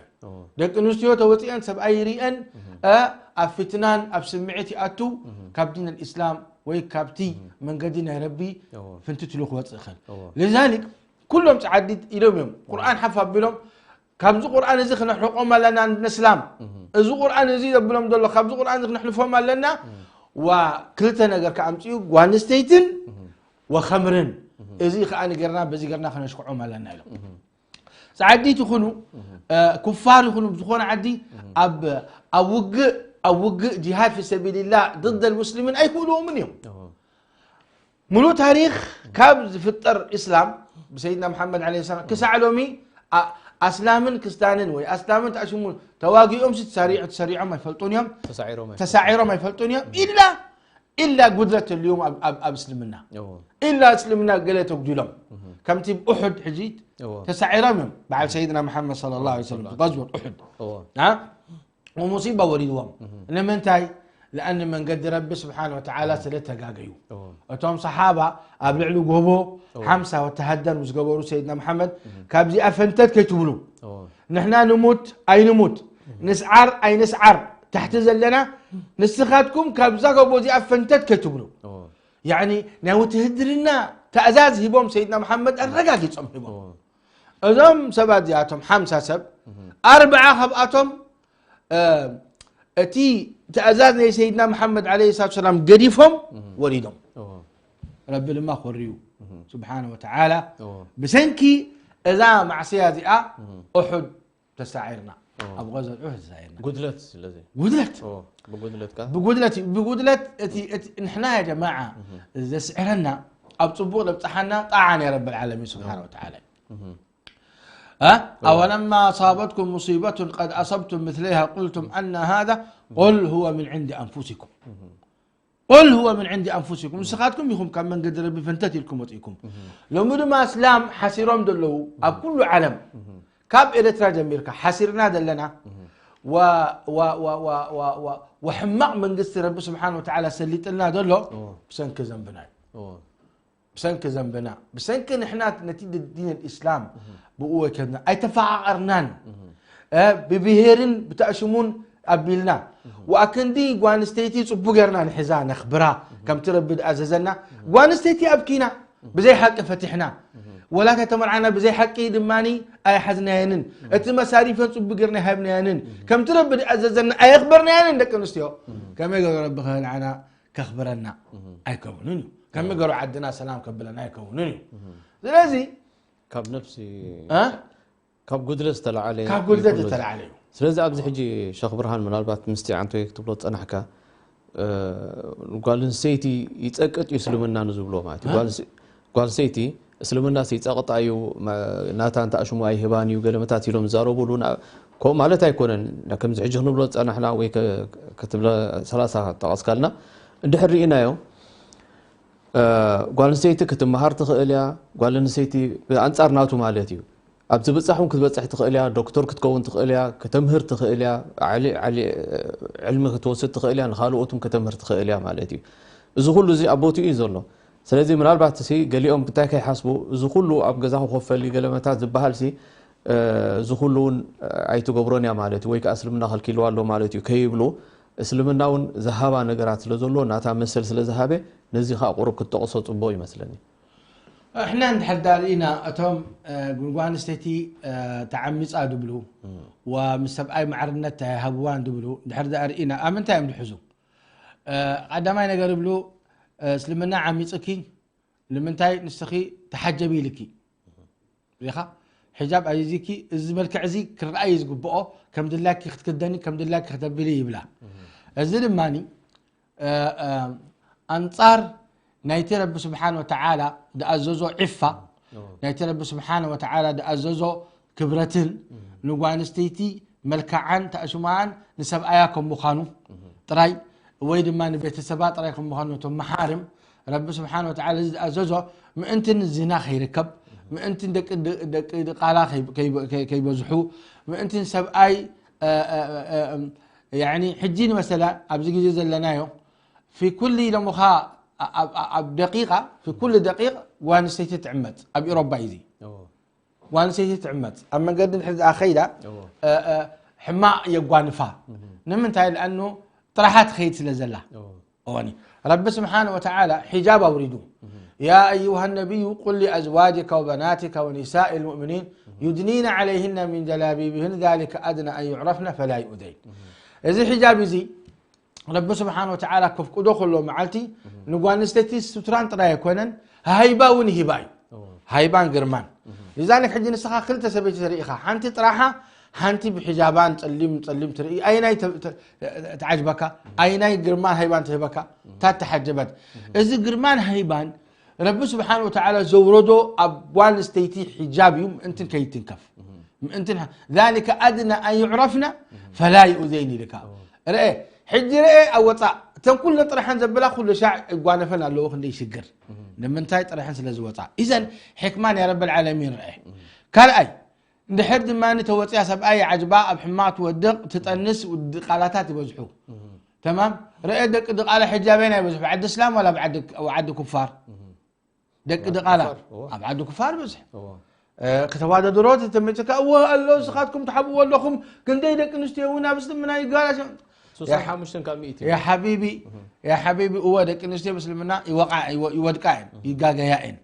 ደቂ ኣንስትዮ ተወፂአን ሰብኣይ ይርአን ኣብ ፊትናን ኣብ ስምዒት ይኣቱ ካብ ዲን ኣልእስላም ወይ ካብቲ መንገዲ ናይ ረቢ ፍንትት ኢሉ ክወፅእ ይኽእል። لذلك ኩሎም ፃዓዲት ኢሎም እዮም ቁርኣን ሓፍ ኣቢሎም ካብዚ ቁርኣን እዚ ክነሕርቆም ኣለና ንስላም። እዚ ቁርኣን እዚ ዘብሎም ዘሎ ካብዚ ቁርኣን እዚ ክነሕልፎም ኣለና። ዋ ክልተ ነገር ከኣምፅኡ ጓንስተይትን ወኸምርን እዚ ከዓ ንገርና በዚ ገርና ክነሽክዖም ኣለና ኢሎም። ፃዓዲት ይኹኑ ኩፋር ይኹኑ ዝኾነ ዓዲ ኣብ ኣብ ውግእ ኣብ ውግእ ጅሃድ ፊ ሰቢልላህ ضد المسلمين ኣይክእልዎምን እዮም። ሙሉእ ታሪኽ ካብ ዝፍጠር ኢስላም ብሰይድና መሓመድ ለ ሰላም ክሳዕ ሎሚ ኣስላምን ክስታንን ወይ ኣስላምን ተኣሽሙን ተዋጊኦም ተሰሪዖም ኣይፈልጡን እዮም። ተሳዒሮም ኣይፈልጡን እዮም ኢላ ኢላ ጉድለት ተልዮም ኣብ እስልምና ኢላ እስልምና ገለ ተጉዲሎም ከምቲ ኡሑድ ሕጂ ተሳዒሮም እዮም በዓል ሰይድና መሓመድ صلى الله عليه وسلم غزوة ኡሑድ ሙሲባ ወሪድዎም ንምንታይ ለኣን መንገዲ ረቢ ስብሓን ወተዓላ ስለ ተጋገዩ እቶም ሰሓባ ኣብ ልዕሊ ጎቦ ሓምሳ ወተሃደር ምስ ገበሩ ሰይድና መሓመድ ካብዚኣ ፈንተት ከይትብሉ ንሕና ንሙት ኣይንሙት ንስዓር ኣይንስዓር ታሕቲ ዘለና ንስኻትኩም ካብዛ ጎቦ እዚኣ ፈንተት ከይትብሉ ያኒ ናይ ውትህድርና ተእዛዝ ሂቦም ሰይድና መሓመድ ኣረጋጊፆም ሂቦም እዞም ሰባት እዚኣቶም ሓምሳ ሰብ ኣርብዓ ካብኣቶም እቲ ትእዛዝ ናይ ሰይድና መሓመድ ለ ሰላት ሰላም ገዲፎም ወሪዶም ረቢ ድማ ኮርዩ ስብሓን ወተዓላ ብሰንኪ እዛ ማዕስያ እዚኣ ኡሑድ ተሳዒርና ኣብ غزوة ኡሑድ ተሳዒርና ጉድለት ስለዚ ጉድለት ብጉድለት እዩ ብጉድለት እቲ ንሕና ያ ጀማዓ ዘስዕረና ኣብ ፅቡቕ ለብፅሓና ጣዓ ናይ ረቢ ዓለሚን ስብሓን ወተዓላ أولما أصابتكم مصيبة قد أصبتم مثليها قلتم أنى هذا قل هو من عند أنفسكم قل هو من عند أنفسكم ንስኻትኩም ኢኹም ካብ መንገዲ ረቢ ፈንተት ኢልኩም ወፂእኩም ሎሚ ድማ እስላም ሓሲሮም ዘለዉ ኣብ ኩሉ ዓለም ካብ ኤርትራ ጀሚርካ ሓሲርና ዘለና ወሕማቕ መንግስቲ ረቢ ስብሓን ወተዓላ ሰሊጥልና ዘሎ ብሰንኪ ዘንብና እዩ ብሰንኪ ዘንብና ብሰንኪ ንሕና ነቲ ዲን ልእስላም ብኡ ወይከድና ኣይተፈቃቀርናን ብብሄርን ብተእሽሙን ኣቢልና ወኣክንዲ ጓንስተይቲ ፅቡ ገርና ንሕዛ ነኽብራ ከምቲ ረቢ ዝኣዘዘና ጓንስተይቲ ኣብኪና ብዘይ ሓቂ ፈቲሕና ወላ ተተመርዓና ብዘይ ሓቂ ድማ ኣይሓዝናየንን እቲ መሳሪፈን ፅቡ ገርና ኣይሃብናየንን ከምቲ ረቢ ዝኣዘዘና ኣየኽበርናየንን ደቂ ኣንስትዮ ከመይ ገሩ ረቢ ከህልዓና ከኽብረና ኣይከውንን እዩ ከመይ ገሩ ዓድና ሰላም ከብለና ኣይከውንን እዩ ስለዚ ካብ ነፍሲ ካብ ጉድለት ዝተለዓለ ካብ ጉድለት ዝተለዓለ እዩ ስለዚ ኣብዚ ሕጂ ሸኽ ብርሃን ምናልባት ምስቲ ዓንቶይ ክትብሎ ዝፀናሕካ ጓል ኣንስተይቲ ይፀቅጥ እዩ እስልምና ንዝብሎ ማለት እዩ ጓል ኣንስተይቲ እስልምና ይፀቅጣ እዩ ናታ እንተ ኣሽሙ ኣይህባን እዩ ገለመታት ኢሎም ዝዛረቡሉ ከምኡ ማለት ኣይኮነን። ከምዚ ሕጂ ክንብሎ ዝጸናሕና ወይ ከ-፣ ክትብለ ሰላሳ ጠቐስካልና እንድሕር ርኢናዮ፣ እ፣ ጓል ኣንስተይቲ ክትመሃር ትኽእል እያ። ጓል ኣንስተይቲ ብኣንጻር ናቱ ማለት እዩ። ኣብ ዝብጻሕ እውን ክትበጽሕ ትኽእል እያ። ዶክተር ክትከውን ትኽእል እያ። ከተምህር ትኽእል እያ። ዓሊ-፣ ዓሊ-፣ ዕልሚ ክትወስድ ትኽእል እያ። ንኻልኦት እውን ከተምህር ትኽእል እያ ማለት እዩ። እዚ ኩሉ እዚ ኣብ ቦትኡ እዩ ዘሎ። ስለዚ ምናልባት ሲ ገሊኦም እንታይ ከይሓስቡ፣ እዚ ኩሉ ኣብ ገዛኹ ኮፍ በሊ ገለመታት ዝበሃል ሲ፣ እ፣ እዚ ኩሉ እውን ኣይትገብሮን እያ ማለት እዩ፣ ወይ ከኣ እስልምና ከልኪልዋ ኣሎ ማለት እዩ ከይብሉ፣ እስልምና እውን ዝሃባ ነገራት ስለ ዘሎ፣ ናታ መሰል ስለ ዝሃበ፣ ነዚ ከኣ ቁሩብ ክትጠቕሶ ጽቡቕ ይመስለኒ። እሕና እንድሕር ዳ ርኢና፣ እቶም፣ እ፣ ጓል ኣንስተይቲ፣ እ፣ ተዓሚጻ ድብሉ፣ እም። ወ-፣ ምስ ሰብኣይ ማዕርነት ኣይሃብዋን ድብሉ፣ እንድሕር ዳ ርኢና፣ ኣብ ምንታይ እዮም ድሕዙ? እ፣ ቀዳማይ ነገር ይብሉ፣ እ፣ እስልምና ዓሚጽኪ፣ ንምንታይ ንስኺ ተሓጀቢ ኢልኪ? ሪኻ? ሒጃብ ኣዚዝኪ፣ እዚ መልክዕ እዚ ክረኣ እዩ ዝግብኦ፣ ከም ድላይኪ ክትክደኒ፣ ከም ድላይኪ ክተብሊ ይብላ። እም። እዚ ድማኒ፣ እ፣ እ፣ ኣንጻር ናይቲ ረቢ ስብሓን ወተዓላ ዝኣዘዞ ዒፋ፣ እዎ። ናይቲ ረቢ ስብሓን ወተዓላ ዝኣዘዞ ክብረትን፣ እም። ንጓል ኣንስተይቲ መልክዓን ተኣሽማኣን ንሰብኣያ ከም ምዃኑ እም። ጥራይ፣ ወይ ድማ ንቤተሰባ ጥራይ ከም ምዃኑ፣ ነቶም መሓርም ረቢ ስብሓን ወተዓላ እዚ ዝኣዘዞ፣ ምእንትን ዝና ከይርከብ፣ ምእንትን ደቂ ድ-፣ ደቂ ድቓላ ከይ-፣ ከይ-፣ ከይ-፣ ከይበዝሑ፣ ምእንትን ሰብኣይ፣ እ፣ እ፣ እ፣ እ፣ ያዕኒ፣ ሕጂ ንመሰላ ኣብዚ ግዜ ዘለናዮ፣ ፊ ኩል ኢሎምኻ፣ ኣ-፣ ኣብ፣ ኣብ፣ ኣብ ደቂቓ፣ ፊ ኩል ደቂቕ ጓል ኣንስተይቲ ትዕመጽ። ኣብ ኤውሮጳ እዩ እዚ። እዎ። ጓል ኣንስተይቲ ትዕመጽ። ኣብ መንገዲ እንድሕር ደኣ ከይዳ፣ እዎ። እ፣ እ፣ ሕማቕ የጓንፋ። እህ። ንምንታይ? ለኣኑ ጥራሓ ትኸይድ ስለ ዘላ። እዎ። እወኒ። ረቢ ስብሓን ወተዓላ ሒጃብ ኣውሪዱ። እህ። يا أيها النبي قل لأزواجك وبناتك ونساء المؤمنين يدنين عليهن من جلابيبهن ذلك أدنى أن يعرفن فلا يؤذين። እህ። እዚ ሒጃብ እዚ ረቢ ስብሓን ወተዓላ ከፍቅዶ ከሎ መዓልቲ እህ። ንጓል ኣንስተይቲ ሱትራን ጥራይ ኣይኮነን፣ ሃይባ እውን ይህባ እዩ። እዎ። ሃይባን ግርማን። እህ። لذلك ሕጂ ንስኻ ክልተ ሰበይቲ ትርኢ ኢኻ። ሓንቲ ጥራሓ፣ ሓንቲ ብሒጃባን ጸሊም፣ ጸሊም ትርኢ። ኣይናይ ተ-፣ ተ-፣ ትዓጅበካ? ኣይናይ ግርማን ሃይባን ትህበካ? እህ። እታ ተሓጀበት። እህ። እዚ ግርማን ሃይባን ረቢ ስብሓን ወተዓላ ዘውረዶ ኣብ ጓል ኣንስተይቲ ሒጃብ እዩ፣ ምእንትን ከይትንከፍ። እህ። ምእንትን ሃ-፣ ذلك أدنى أن يعرفن فلا يؤذين ኢልካ። እዎ። ርአ፣ ሕጂ ርአ ኣብ ወጻእ። እተን ኩለን ጥረሐን ዘብላ ኩሉ ሻዕ ይጓነፈን ኣለዎ፣ ክንደይ ሽግር። እህ። ንምንታይ? ጥረሐን ስለ ዝወጻ። ኢዘን ሕክማ ናይ ረብል ዓለሚን ርአ። እህ። ካልኣይ፣ እንድሕር ድማ ተወጽያ ሰብኣይ ይዓጅባ፣ ኣብ ሕማቕ ትወድቕ፣ ትጠንስ፣ ድቓላታት ይበዝሑ። እህ። ተማም? ርአ ደቂ ድቓላ ሕጂ ኣበየናይ ይበዝሑ? ዓዲ እስላም ዋላ ኣብ ዓዲ፣ ኣብ ዓዲ ኩፋር? እህ። ደቂ ኣብ ድቓላ ኩፋር፣ እዎ። ኣብ ዓዲ ኩፋር ብዙሕ። እዎ። እ፣ ከተዋዳድሮ ተተመቸካ፣ እዎ ኣሎ፣ ንስኻትኩም ትሓብእዎ ኣለኹም፣ ክንደይ ደቂ ኣንስትዮ እውን ኣብ እስልምና ይጋላሽ-፣ ሱሳን ሓሙሽተን ካብ ሚእቲ። ያ ሓቢቢ፣ እህ። ያ ሓቢቢ፣ እዎ፣ ደቂ ኣንስትዮ ምስልምና ይወቃ-፣ ይወ-፣ ይወድቃ እየን፣ እህ። ይጋገያ እየን።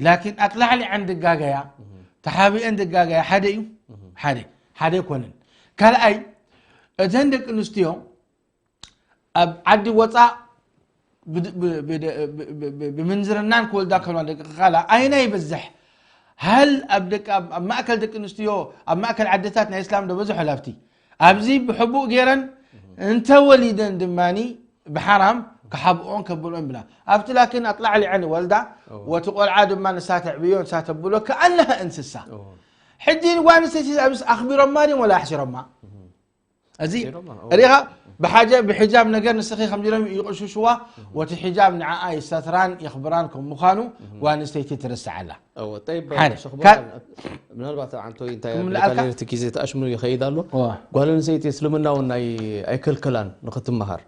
ላኪን ኣጥላዕሊዐን ድጋገያ፣ እህ። ተሓቢአን ድጋገያ ሓደ እዩ? እህ። ሓደ። ሓደ ኣይኮነን። ካልኣይ፣ እተን ደቂ ኣንስትዮ ኣብ ዓዲ ወፃእ ብድ-፣ ብ-፣ ብድ-፣ ብ-፣ ብ-፣ ብ-፣ ብምንዝርናን ክወልዳ ከልዋ ደቂ ቃላ ኣይና ይበዝሕ? ሃል ኣብ ደቂ፣ ኣብ፣ ኣብ ማእከል ደቂ ኣንስትዮ፣ ኣብ ማእከል ዓድታት ናይ እስላም ዶ በዝሑ? ላብቲ ኣብዚ ብሕቡእ ገይረን እንተወሊደን ድማኒ ብሓራም ክሓብኦን ከብልኦን ብላ። ኣብቲ ላኪን ኣጥላዕሊዐን ይወልዳ፣ እዎ። ወቲ ቆልዓ ድማ ንሳ ተዕብዮ፣ ንሳ ተብሎ፣ ከኣነሃ እንስሳ። እዎ። ሕጂ ንጓል ኣንስተይቲ ኣብዚ ኣኽቢሮማ ድዮም ወላ ኣሕሲሮማ? እህ። እዚ ኣሕሲሮማ፣ እዎ። ሪኻ ብሓጀ-፣ ብሕጃብ ነገር ንስኺ ከምዚ ኢሎም ይቕሽሽዋ፣ እህ። ወቲ ሕጃብ ንዓኣ ይሰትራን የኽብራን ከም ምዃኑ እህ። ጓል ኣንስተይቲ ትርስዓላ። እዎ፣ ጠይብ፣ ሓደ። ሸኽ ካ-፣ ቦታን፣ ምናልባት ዓንቶይ እንታይ ክምልኣልካ? ኣቢልካ ነቲ ግዜ ተኣሽሙ ይኸይድ ኣሎ። እዎ። ጓል ኣንስተይቲ እስልምና እውን ናይ-፣ ኣይከልክላን ንኽትመሃር።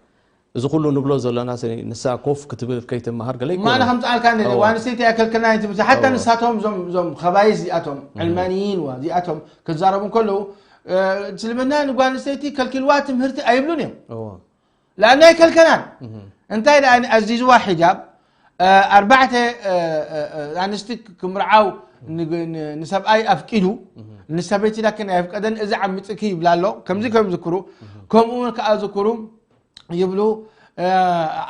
እዚ ኩሉ ንብሎ ዘለና ሲ-፣ ንሳ ኮፍ ክትብል ከይትመሃር ገለ ማና ኣይኮነን። ከምፅኣልካ ነለ፣ እዎ። ጓል ኣንስተይቲ ኣይከልክላን ትብል፣ ሓታ እዎ። ንሳቶም እዞም፣ እዞም ኸባይስ እዚኣቶም፣ እህ። ዕልማንይን ዋ፣ እዚኣቶም ክዛረቡ እንከለዉ፣ እ፣ እስልምና ንጓል ኣንስተይቲ ከልኪልዋ ትምህርቲ ኣይብሉን እዮም። እዎ። ለኣና ኣይከልከላን። እህ። እንታይ ደኣ ኣዚዝዋ ሒጃብ፣ እ፣ ኣርባዕተ፣ እ፣ እ፣ እ፣ ኣንስቲ ክምርዓው ን-፣ ን-፣ ንሰብኣይ ኣፍቂዱ፣ እህ። ንሰበይቲ ላኪን ኣየፍቀደን፣ እዚ ዓሚፅኪ ይብላ ኣሎ። ከምዚ እህ። ከም ዝክሩ፣ እህ። ከምኡ እውን ከኣ ዝክሩ ይብሉ፣ እ፣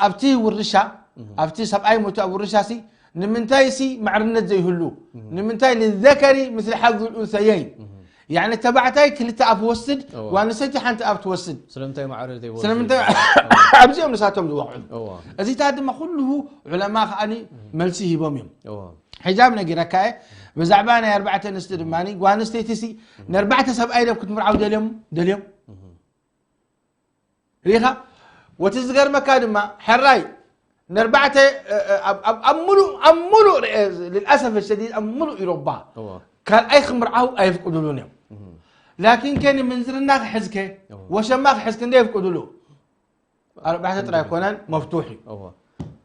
ኣብቲ ውርሻ፣ እህ። ኣብቲ ሰብኣይ ሞይቱ ኣብ ውርሻ ሲ፣ ንምንታይ ሲ ማዕርነት ዘይህሉ? እህ። ንምንታይ ልዘከሪ ምስሊ ሓዙል ኡንሰየይን? እህ። ያዕኒ ተባዕታይ ክልተ ኣፍ ወስድ፣ እዋ። ጓል ኣንስተይቲ ሓንቲ ኣፍ ትወስድ። ስለምንታይ ማዕረ ዘይወስድ? ስለምንታይ? እዋ። ኣብዚኦም ንሳቶም ዝወቕዑ። እዋ። እዚታት ድማ ኩሉ ዑለማ ከኣኒ እህ። መልሲ ሂቦም እዮም። እዋ። ሕጃብ ነጊረካ እየ። ብዛዕባ ናይ ኣርባዕተ ኣንስቲ ድማ ጓል ኣንስተይቲ ሲ ንኣርባዕተ ሰብኣይ ድዮም ክትምርዓው ደልዮም ደልዮም ሪኻ። ወቲ ዝገርመካ ድማ ሕራይ ንኣርባዕተ ኣብ ሙሉእ ኣብ ሙሉእ ልልኣሰፍ ሸዲድ ኣብ ሙሉእ ኢሮባ ካልኣይ ክምርዓው ኣየፍቅዱሉን እዮም። ላኪን ከ ንምንዝርና ክሕዝከ ወሸማ ክሕዝክ እንደ የፍቅዱሉ ኣርባዕተ ጥራይ ኮነን መፍቱሕ እዩ።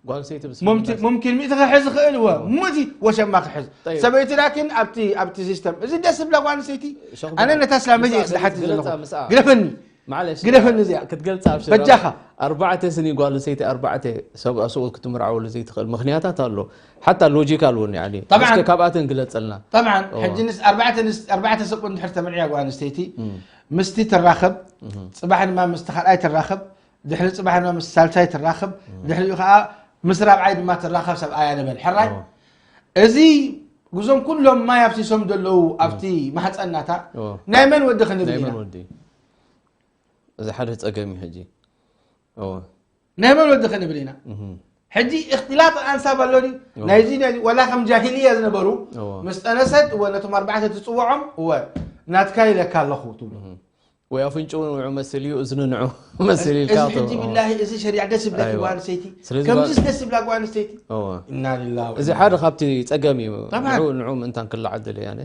ጓል ሰይቲ ምስ ሙምኪን ሚእቲ ክሕዝ ይኽእል እወ ሙእቲ ወሸማ ክሕዝ። ሰበይቲ ላኪን ኣብቲ ኣብቲ ሲስተም እዚ ደስ ዝብላ ጓል ኣንስተይቲ ኣነ ነታ ስላመይቲ እየ ክዝሓት ዘለኹ። ግደፈኒ ማለሽ ግደፈኒ እዚኣ ክትገልጻ ኣብ በጃኻ። ኣርባዕተ ስኒ ጓል ኣንስተይቲ ኣርባዕተ ሰብ ኣስኡ ክትምርዓወሉ ዘይትኽእል ምኽንያታት ኣሎ። ሓታ ሎጂካል እውን ያኒ طبعاً። እስከ ካብኣተን ግለጸልና። طبعاً ሕጂ ንስ ኣርባዕተ ንስ ኣርባዕተ ሰብ እንድሕር ተመርዕያ ጓል ኣንስተይቲ ምስቲ ትራኸብ ጽባሕ ድማ ምስቲ ካልኣይ ትራኸብ ድሕሪ ጽባሕ ድማ ምስ ሳልሳይ ትራኸብ ድሕሪኡ ከዓ ምስ ራብዓይ ድማ ትራኸብ ሰብኣያ ንበል ሕራይ። እዚ ጉዞም ኩሎም ማይ ኣብሲሶም ዘለዉ ኣብቲ ማሕፀናታ ናይ መን ወዲ ክንብል ናይ ኢና? መን ወዲ እዚ ሓደ ጸገም እዩ። ሕጂ እወ ናይ መን ወዲ ክንብል ኢና? ሕጂ እክትላጥ ኣንሳብ ኣሎ ድዩ? ናይዚ ናይዚ ወላ ከም ጃሂልያ ዝነበሩ እወ ምስ ጠነሰት እወ ነቶም ኣርባዕተ ትፅውዖም እወ ናትካ ኢለካ ኣለኹ ትብሎ። ወይ ኣፍንጭኡ ንዑ መስል እዩ እዝኑ ንዑ መስል ኢልካ እዚ ሕጂ ቢላሂ እዚ ሸሪዓ ደስ ይብለኪ ኣይዋ። ጓል ኣንስተይቲ ስለዚ ከምዚ ጓል- ደስ ይብላ ጓል ኣንስተይቲ እወ ኢና ሊላ እዚ ሓደ ካብቲ ጸገም እዩ። طبعاً. ንዑ ንዑ ምእንታን ክለዓል ደለ ያነ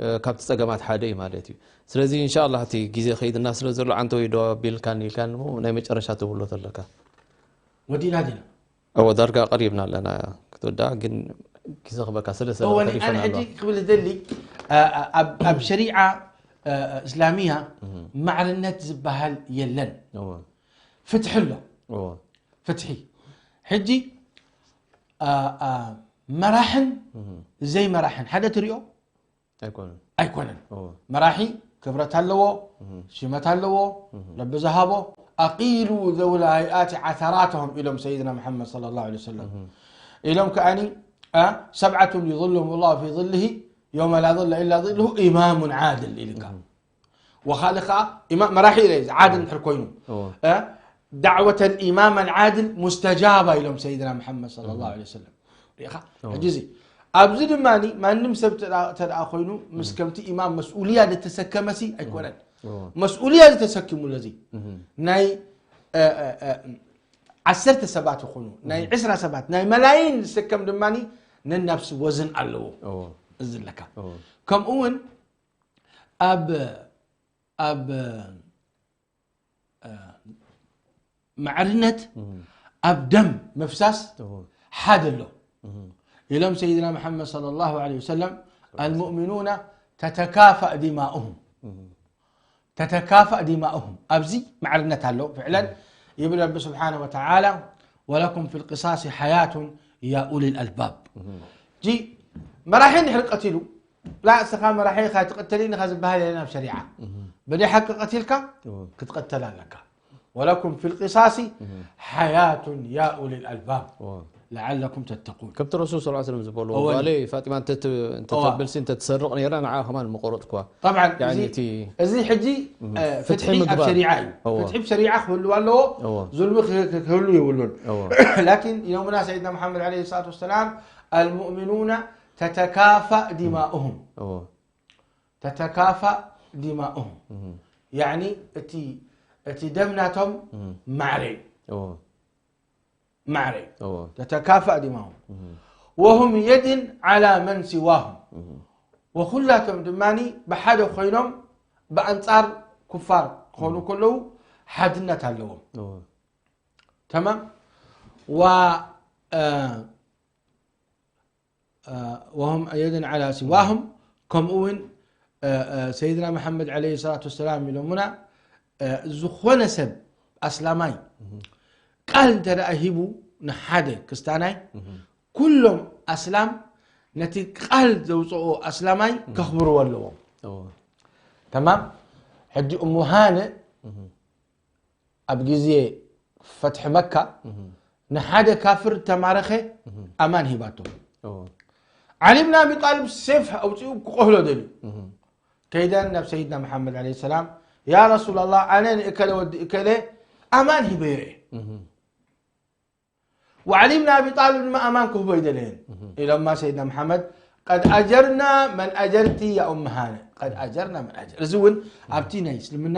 እ፣ ካብቲ ጸገማት ሓደ እዩ ማለት እዩ። ስለዚ እንሻላ እቲ ግዜ ከይድና ስለ ዘሎ ዓንተ ወይ ዶ ቢልካን ኢልካን እሞ ናይ መጨረሻ ትብሎ ተለካ ወዲና ዲና እወ ዳርጋ ቀሪብና ኣለና ክትወዳ ግን ግዜ ክበካ ስለ ስለ እወ ኣነ ተሪፈና ሕጂ ኣለዋ። ክብል ዝደሊ አ- አ- ኣብ ኣብ ሸሪዓ አ- አ- እስላሚያ ማዕርነት ዝበሃል የለን። እወ ፍትሒ ኣሎ እወ ፍትሒ ሕጂ አ- አ- መራሕን ዘይመራሕን ሓደ ትሪኦ ኣይኮነን ኣይኮነን። እወ መራሒ ክብረት ኣለዎ፣ ሽመት ኣለዎ፣ ረቢ ዝሃቦ ኣቂሉ ዘውላ ሃይኣት ዓተራትሆም ኢሎም ሰይድና መሓመድ صلى الله عليه وسلم ኢሎም ከኣኒ አ፣ ሰብዓቱን ይظلهم الله في ظله يوم لا ظل إلا ظله إمام عادل ኢልካ ወኻልእ ከዓ ኢማም መራሒ ኢለ ዓድል እንድሕር ኮይኑ እወ እ፣ دعوة الإمام العادل مستجابة ኢሎም ሰይድና መሓመድ صلى الله عليه وسلم ሪኢኻ ሕጂ እዚ ኣብዚ ድማ ማንም ሰብ ተደኣ ኮይኑ ምስ ከምቲ ኢማም መስኡልያ ዝተሰከመሲ ኣይኮነን እወ መስኡልያ ዝተሰኪሙ ለዚ ናይ እ፣ እ፣ እ፣ ዓሰርተ ሰባት ይኹኑ ናይ ዕስራ ሰባት ናይ መላይን ዝሰከም ድማ ነናብሲ ወዝን ኣለዎ እወ እዚ ኣለካ እወ ከምኡ እውን ኣብ ኣብ እ፣ ማዕርነት ኣብ ደም ምፍሳስ እወ ሓደ ኣሎ ኢሎም ሰይድና መሓመድ صلى الله عليه وسلم المؤمنون تتكافأ دماؤهم تتكافأ دماؤهم ኣብዚ ማዕርነት ኣሎ ፍዕለን ይብል ረቢ ስብሓነ ወተዓላ ولكم في القصاص حياة يا أولي الألباب ጂ መራሒ እንድሕር ቀቲሉ ላ እስኻ መራሒ ኢኻ ትቕተል ኢኻ ዝበሃል የለን ኣብ ሸሪዓ ብደይ ሓቂ ቀቲልካ ክትቐተል ኣለካ ولكم في القصاص حياة يا أولي الألباب لعلكم تتقون ከምቲ ረሱል ስ ሰለም ዝበልዎ እወ። ጓለይ ፋጢማ እንተት- እወ። እንተተብልሲ እንተትሰርቕ ነይራ ንዓ ከማን ምቆረጥኩዋ طبعا ያኒ እዚ እቲ እዚ ሕጂ ፍትሒ እ፣ ፍትሒ ኣብ ምግባር። ሸሪዓ እዩ እወ። ፍትሒ ኣብ ሸሪዓ ክህልው ኣለዎ እወ። ዙልሚ ክህ- ክህሉ የብሉን እወ ላኪን ኢሎምና ሰይድና መሓመድ ለ ሰላት ወሰላም المؤمنون تتكافأ دماؤهم እወ تتكافأ دماؤهم يعني እቲ እቲ ደም ናቶም ማዕረ እዩ እወ ማዕረ እዩ እወ تتكافأ دماؤهم وهم يد على من سواهم وኩላቶም ድማ ብሓደ ኮይኖም ብኣንፃር ኩፋር ክኾኑ ከለዉ ሓድነት ኣለዎም እወ ተማም و وهم يد على سواهم ከምኡ እውን ሰይድና መሓመድ ለ ሰላት ወሰላም ኢሎሙና ዝኾነ ሰብ ኣስላማይ ቃል እንተ ደኣ ሂቡ ንሓደ ክስታናይ ኩሎም ኣስላም ነቲ ቃል ዘውፅኦ ኣስላማይ ከኽብርዎ ኣለዎም እወ ተማም ሕጂ እሙ ሃንእ ኣብ ግዜ ፈትሒ መካ ንሓደ ካፍር ተማረኸ ኣማን ሂባቶ እወ ዓሊ ብን ኣቢ ጣልብ ሴፍ ኣውፅኡ ክቆህሎ ደልዩ ከይደን ናብ ሰይድና መሓመድ ለ ሰላም ያ ረሱላ ላ ኣነ ንእከለ ወዲ እከለ ኣማን ሂበዮ እየ وعلي بن أبي طالب ድማ ኣማን ክህቦ ኣይደለየን ኢሎማ ሰይድና መሓመድ። قد أجرنا من أجرت يا أم هانئ، قد أجرنا من أجر። እዚ እውን ኣብቲ ናይ እስልምና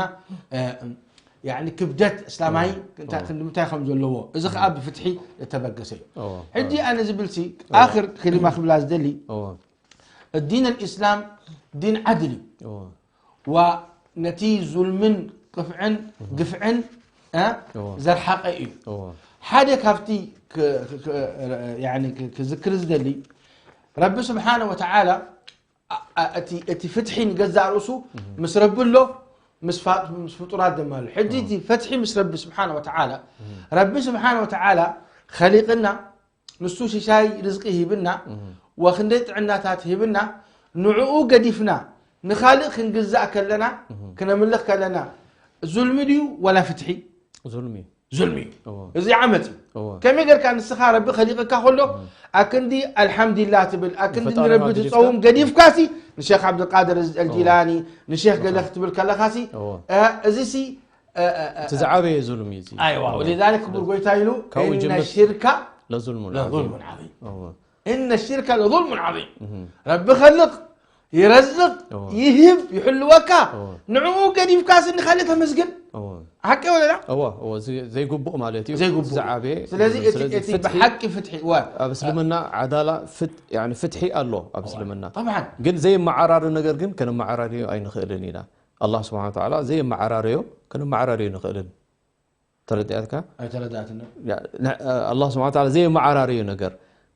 እ፣ ያኒ ክብደት እስላማይ እንታይ ክንዲ ምንታይ ከም ዘለዎ፣ እዚ ከዓ ብፍትሒ ዝተበገሰ እዩ። ሕጂ ኣነ ዝብልሲ ኣኽር ክሊማ ክብላ ዝደሊ ዲን ኣልእስላም ዲን ዓድል እዩ። ዋ ነቲ ዙልምን ቅፍዕን ግፍዕን እ፣ ዘርሓቐ እዩ። ሓደ ካብቲ ክ- ክ- ክ- ያኒ ክ- ክዝክር ዝደሊ ረቢ ስብሓነ ወተዓላ ኣ- ኣ- እቲ እቲ ፍትሒ ንገዛእ ርእሱ ምስ ረቢ ኣሎ፣ ምስ ፋ- ምስ ፍጡራት ድማ ኣሎ። ሕጂ እቲ ፈትሒ ምስ ረቢ ስብሓነ ወተዓላ፣ ረቢ ስብሓነ ወተዓላ ኸሊቕና፣ ንሱ ሽሻይ ርዝቂ ሂብና፣ ወክንደይ ጥዕናታት ሂብና፣ ንዕኡ ገዲፍና ንኻልእ ክንግዛእ ከለና፣ ክነምልኽ ከለና፣ ዙልሚ ድዩ ወላ ፍትሒ? ዙልሚ እዩ። ዙልሚ እዩ። እዎ። እዚ ዓመፅ እዩ። እዎ። ከመይ ጌርካ ንስኻ ረቢ ከሊቕካ ከሎ ኣክንዲ ኣልሓምዱሊላ ትብል፣ ኣክንዲ ንረቢ ትፀውም ገዲፍካሲ ንሼክ ዓብዱልቃድር ኣልጂላኒ፣ ንሼክ ገለ ክትብል ከለኻሲ፣ እዚሲ እቲ ዝዓበየ ዙልም እዩ። ኣይዋ ወሊዛሊክ ክቡር ጎይታ ኢሉ ካብኡ እነ ሽርካ ለዙልሙን ለዙልሙን ዓዚም። እነ ሽርካ ለዙልሙን ዓዚም። ረቢ ኸልቕ ይረዝቕ ይህብ ይሕልወካ። ንዕኡ ገዲፍካ ስኒ ካልእ ተመስግን። ሓቂ ወለላ? እዎ፣ እዎ፣ እዚ ዘይግቡእ ማለት እዩ። ዘይግቡእ። ዝዓበየ ስለዚ እቲ ብሓቂ ፍትሒ እወ። ኣብ እስልምና ዓዳላ ፍት- ያኒ ፍትሒ ኣሎ ኣብ እስልምና። ጠብዓን። ግን ዘይመዓራሪ ነገር ግን ከነመዓራርዮ ኣይንኽእልን ኢና። ኣላህ ስብሓን ወተዓላ ዘይመዓራረዮ ከነመዓራርዮ ንኽእልን። ተረዲኣትካ? ኣይተረዳእትን። ኣላህ ስብሓን ወተዓላ ዘይመዓራረዮ ነገር፣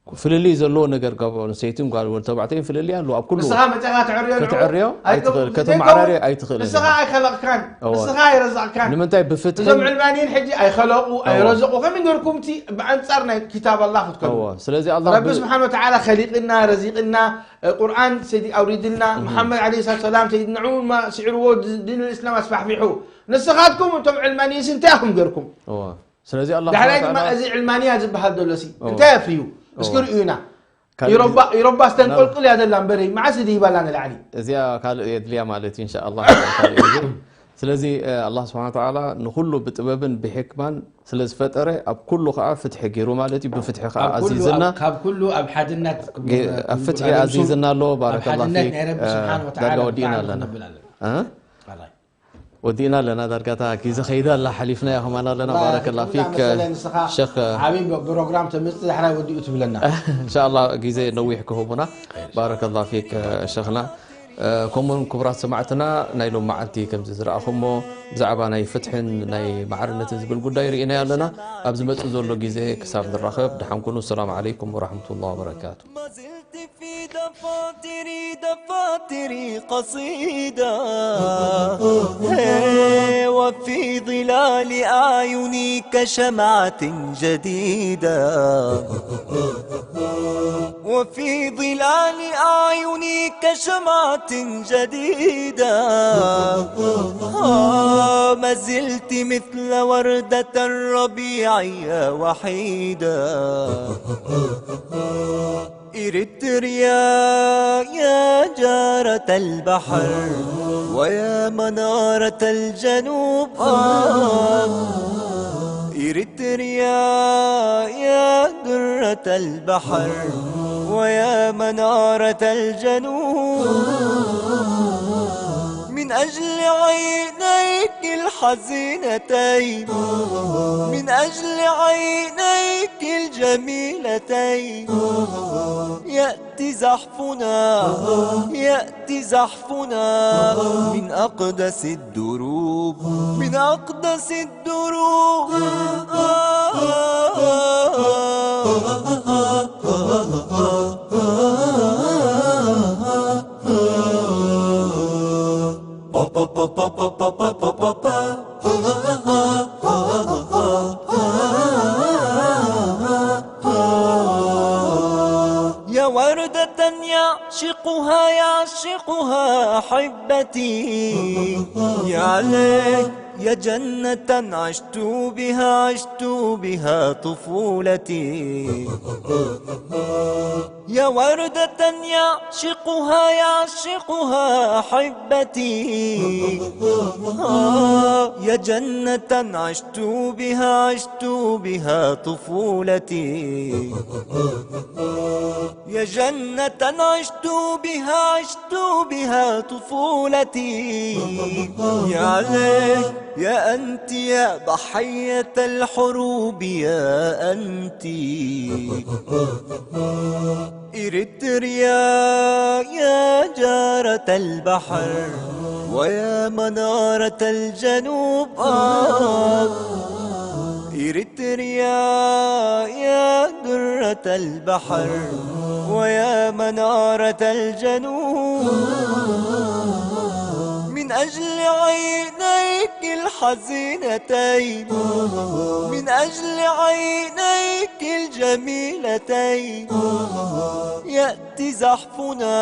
ፍልልይ ዘለዎ ነገር፣ ጓል ኣንስተይትን ጓል ወዲ ተባዕተይን ፍልልይ ኣለዎ ኣብ ኩሉ። ንስኻ መፂኻ ትዕርዮ ንዑ? ክትዕርዮ ኣይትኽእል፣ ዘይከውን። ከተመዓራርዮ ኣይትኽእልን ንስኻ ኢኻ። ኣይኸለቕካን፣ እወ። ንስኻ ኣይረዘቕካን። ንምንታይ ብፍትሒ? እዞም ዕልማንይን ሕጂ ኣይኸለቑ፣ እወ። ኣይረዘቑ። ከመይ ገርኩም እቲ ብኣንፃር ናይ ክታብ ኣላህ ክትከዱ? እወ። ስለዚ ኣላህ ረቢ ብ- ስብሓን ወተዓላ ኸሊቕና፣ ረዚቕና፣ ቁርኣን ሰይዲ ኣውሪድልና፣ መሓመድ ዓለይሂ ሰላቱ ሰላም ሰይዲ ንዑ ድማ ስዕርዎ፣ ድ- ዲን ልእስላም ኣስፋሕፊሑ። ንስኻትኩም እቶም ዕልማንይንሲ እንታይ ኢኹም ገርኩም? እወ። ስለዚ ኣላህ ዳሕራይ ስብሓነ ድማ ወተዓላ እዚ ዕልማንያ ዝበሃል ዘሎ ሲ እዎ። እንታይ ኣፍርዩ? እስኪ እዎ። ርእዩና። ካብ ኢሮባ ኢሮባ ስተንቆልቁል እያ ዘላ እምበረይ መዓስ ድይባላ ንላዕሊ? እዚኣ ካልእ የድልያ ማለት እዩ፣ እንሻ ኣላህ፣ ካልእ ግዜ። ስለዚ፣ እ፣ ኣላህ ስብሓነ ወተዓላ ንኹሉ ብጥበብን ብሕክማን ስለ ዝፈጠረ፣ ኣብ ኩሉ ከዓ ፍትሒ ገይሩ ማለት እዩ። ብፍትሒ ከዓ ካብ ኩሉ ኣዚዝና። ኣብ- ካብ ኩሉ ኣብ ሓድነት ጌ- ኣብ ፍትሒ ኣዚዝና ኣሎ። ኣብ ባረከላህ ሓድነት ፊክ። ናይ ረቢ እ፣ ስብሓነ ወተዓላ ዳርጋ ወዲእና ብጣዕሚ ኣለና። ክነብል ኣለና። እ? ኣራይ። ወዲእና ኣለና ዳርጋታ ግዜ ኸይዳ ኣላ ሓሊፍናያ ከማን ኣለና። ባረከላ ፊክ ሸኽ። ዓብይ ፕሮግራም ተምፅእ ዳሕራይ ወዲኡ ትብለና። እንሻላ ግዜ ነዊሕ ክህቡና። ባረከላ ፊክ ሸኽና። ከምኡውን ክቡራት ሰማዕትና ናይ ሎም መዓልቲ ከምዚ ዝረኣኹሞ ብዛዕባ ናይ ፍትሕን ናይ ማዕርነትን ዝብል ጉዳይ ርኢናዮ ኣለና። ኣብ ዝመፅእ ዘሎ ግዜ ክሳብ ንራኸብ ደሓን ኩኑ። ሰላም ዓለይኩም ወራሕመቱላ ወበረካቱ። في دفاتري دفاتري قصيدة، هي وفي ظلال أعيني كشمعة جديدة، وفي ظلال أعيني كشمعة جديدة، آه، ما زلت مثل وردة الربيع يا وحيدة. إريتريا يا جارة البحر ويا منارة الجنوب، آه. إريتريا يا درة البحر ويا منارة الجنوب، من أجل عينيك الحزينتين، من أجل عينيك الجميلتين، يأتي زحفنا، يأتي زحفنا من أقدس الدروب، من أقدس الدروب. يا وردة يعشقها، يعشقها أحبتي، يا ليت يا جنة عشت بها، عشت بها طفولتي. يا وردة يعشقها، يعشقها أحبتي. آه، يا جنة عشت بها، عشت بها طفولتي. يا جنة عشت بها، عشت بها طفولتي. يا ليل، يا أنت يا ضحية الحروب، يا أنت. إريتريا يا جارة البحر، ويا منارة الجنوب. آه. إريتريا يا درة البحر، ويا منارة الجنوب. من أجل عينيك الحزينتين، من أجل عينيك الجميلتين، يأتي زحفنا،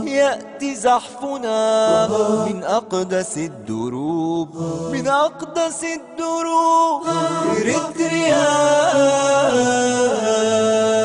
يأتي زحفنا من أقدس الدروب، من أقدس الدروب. إريتريا.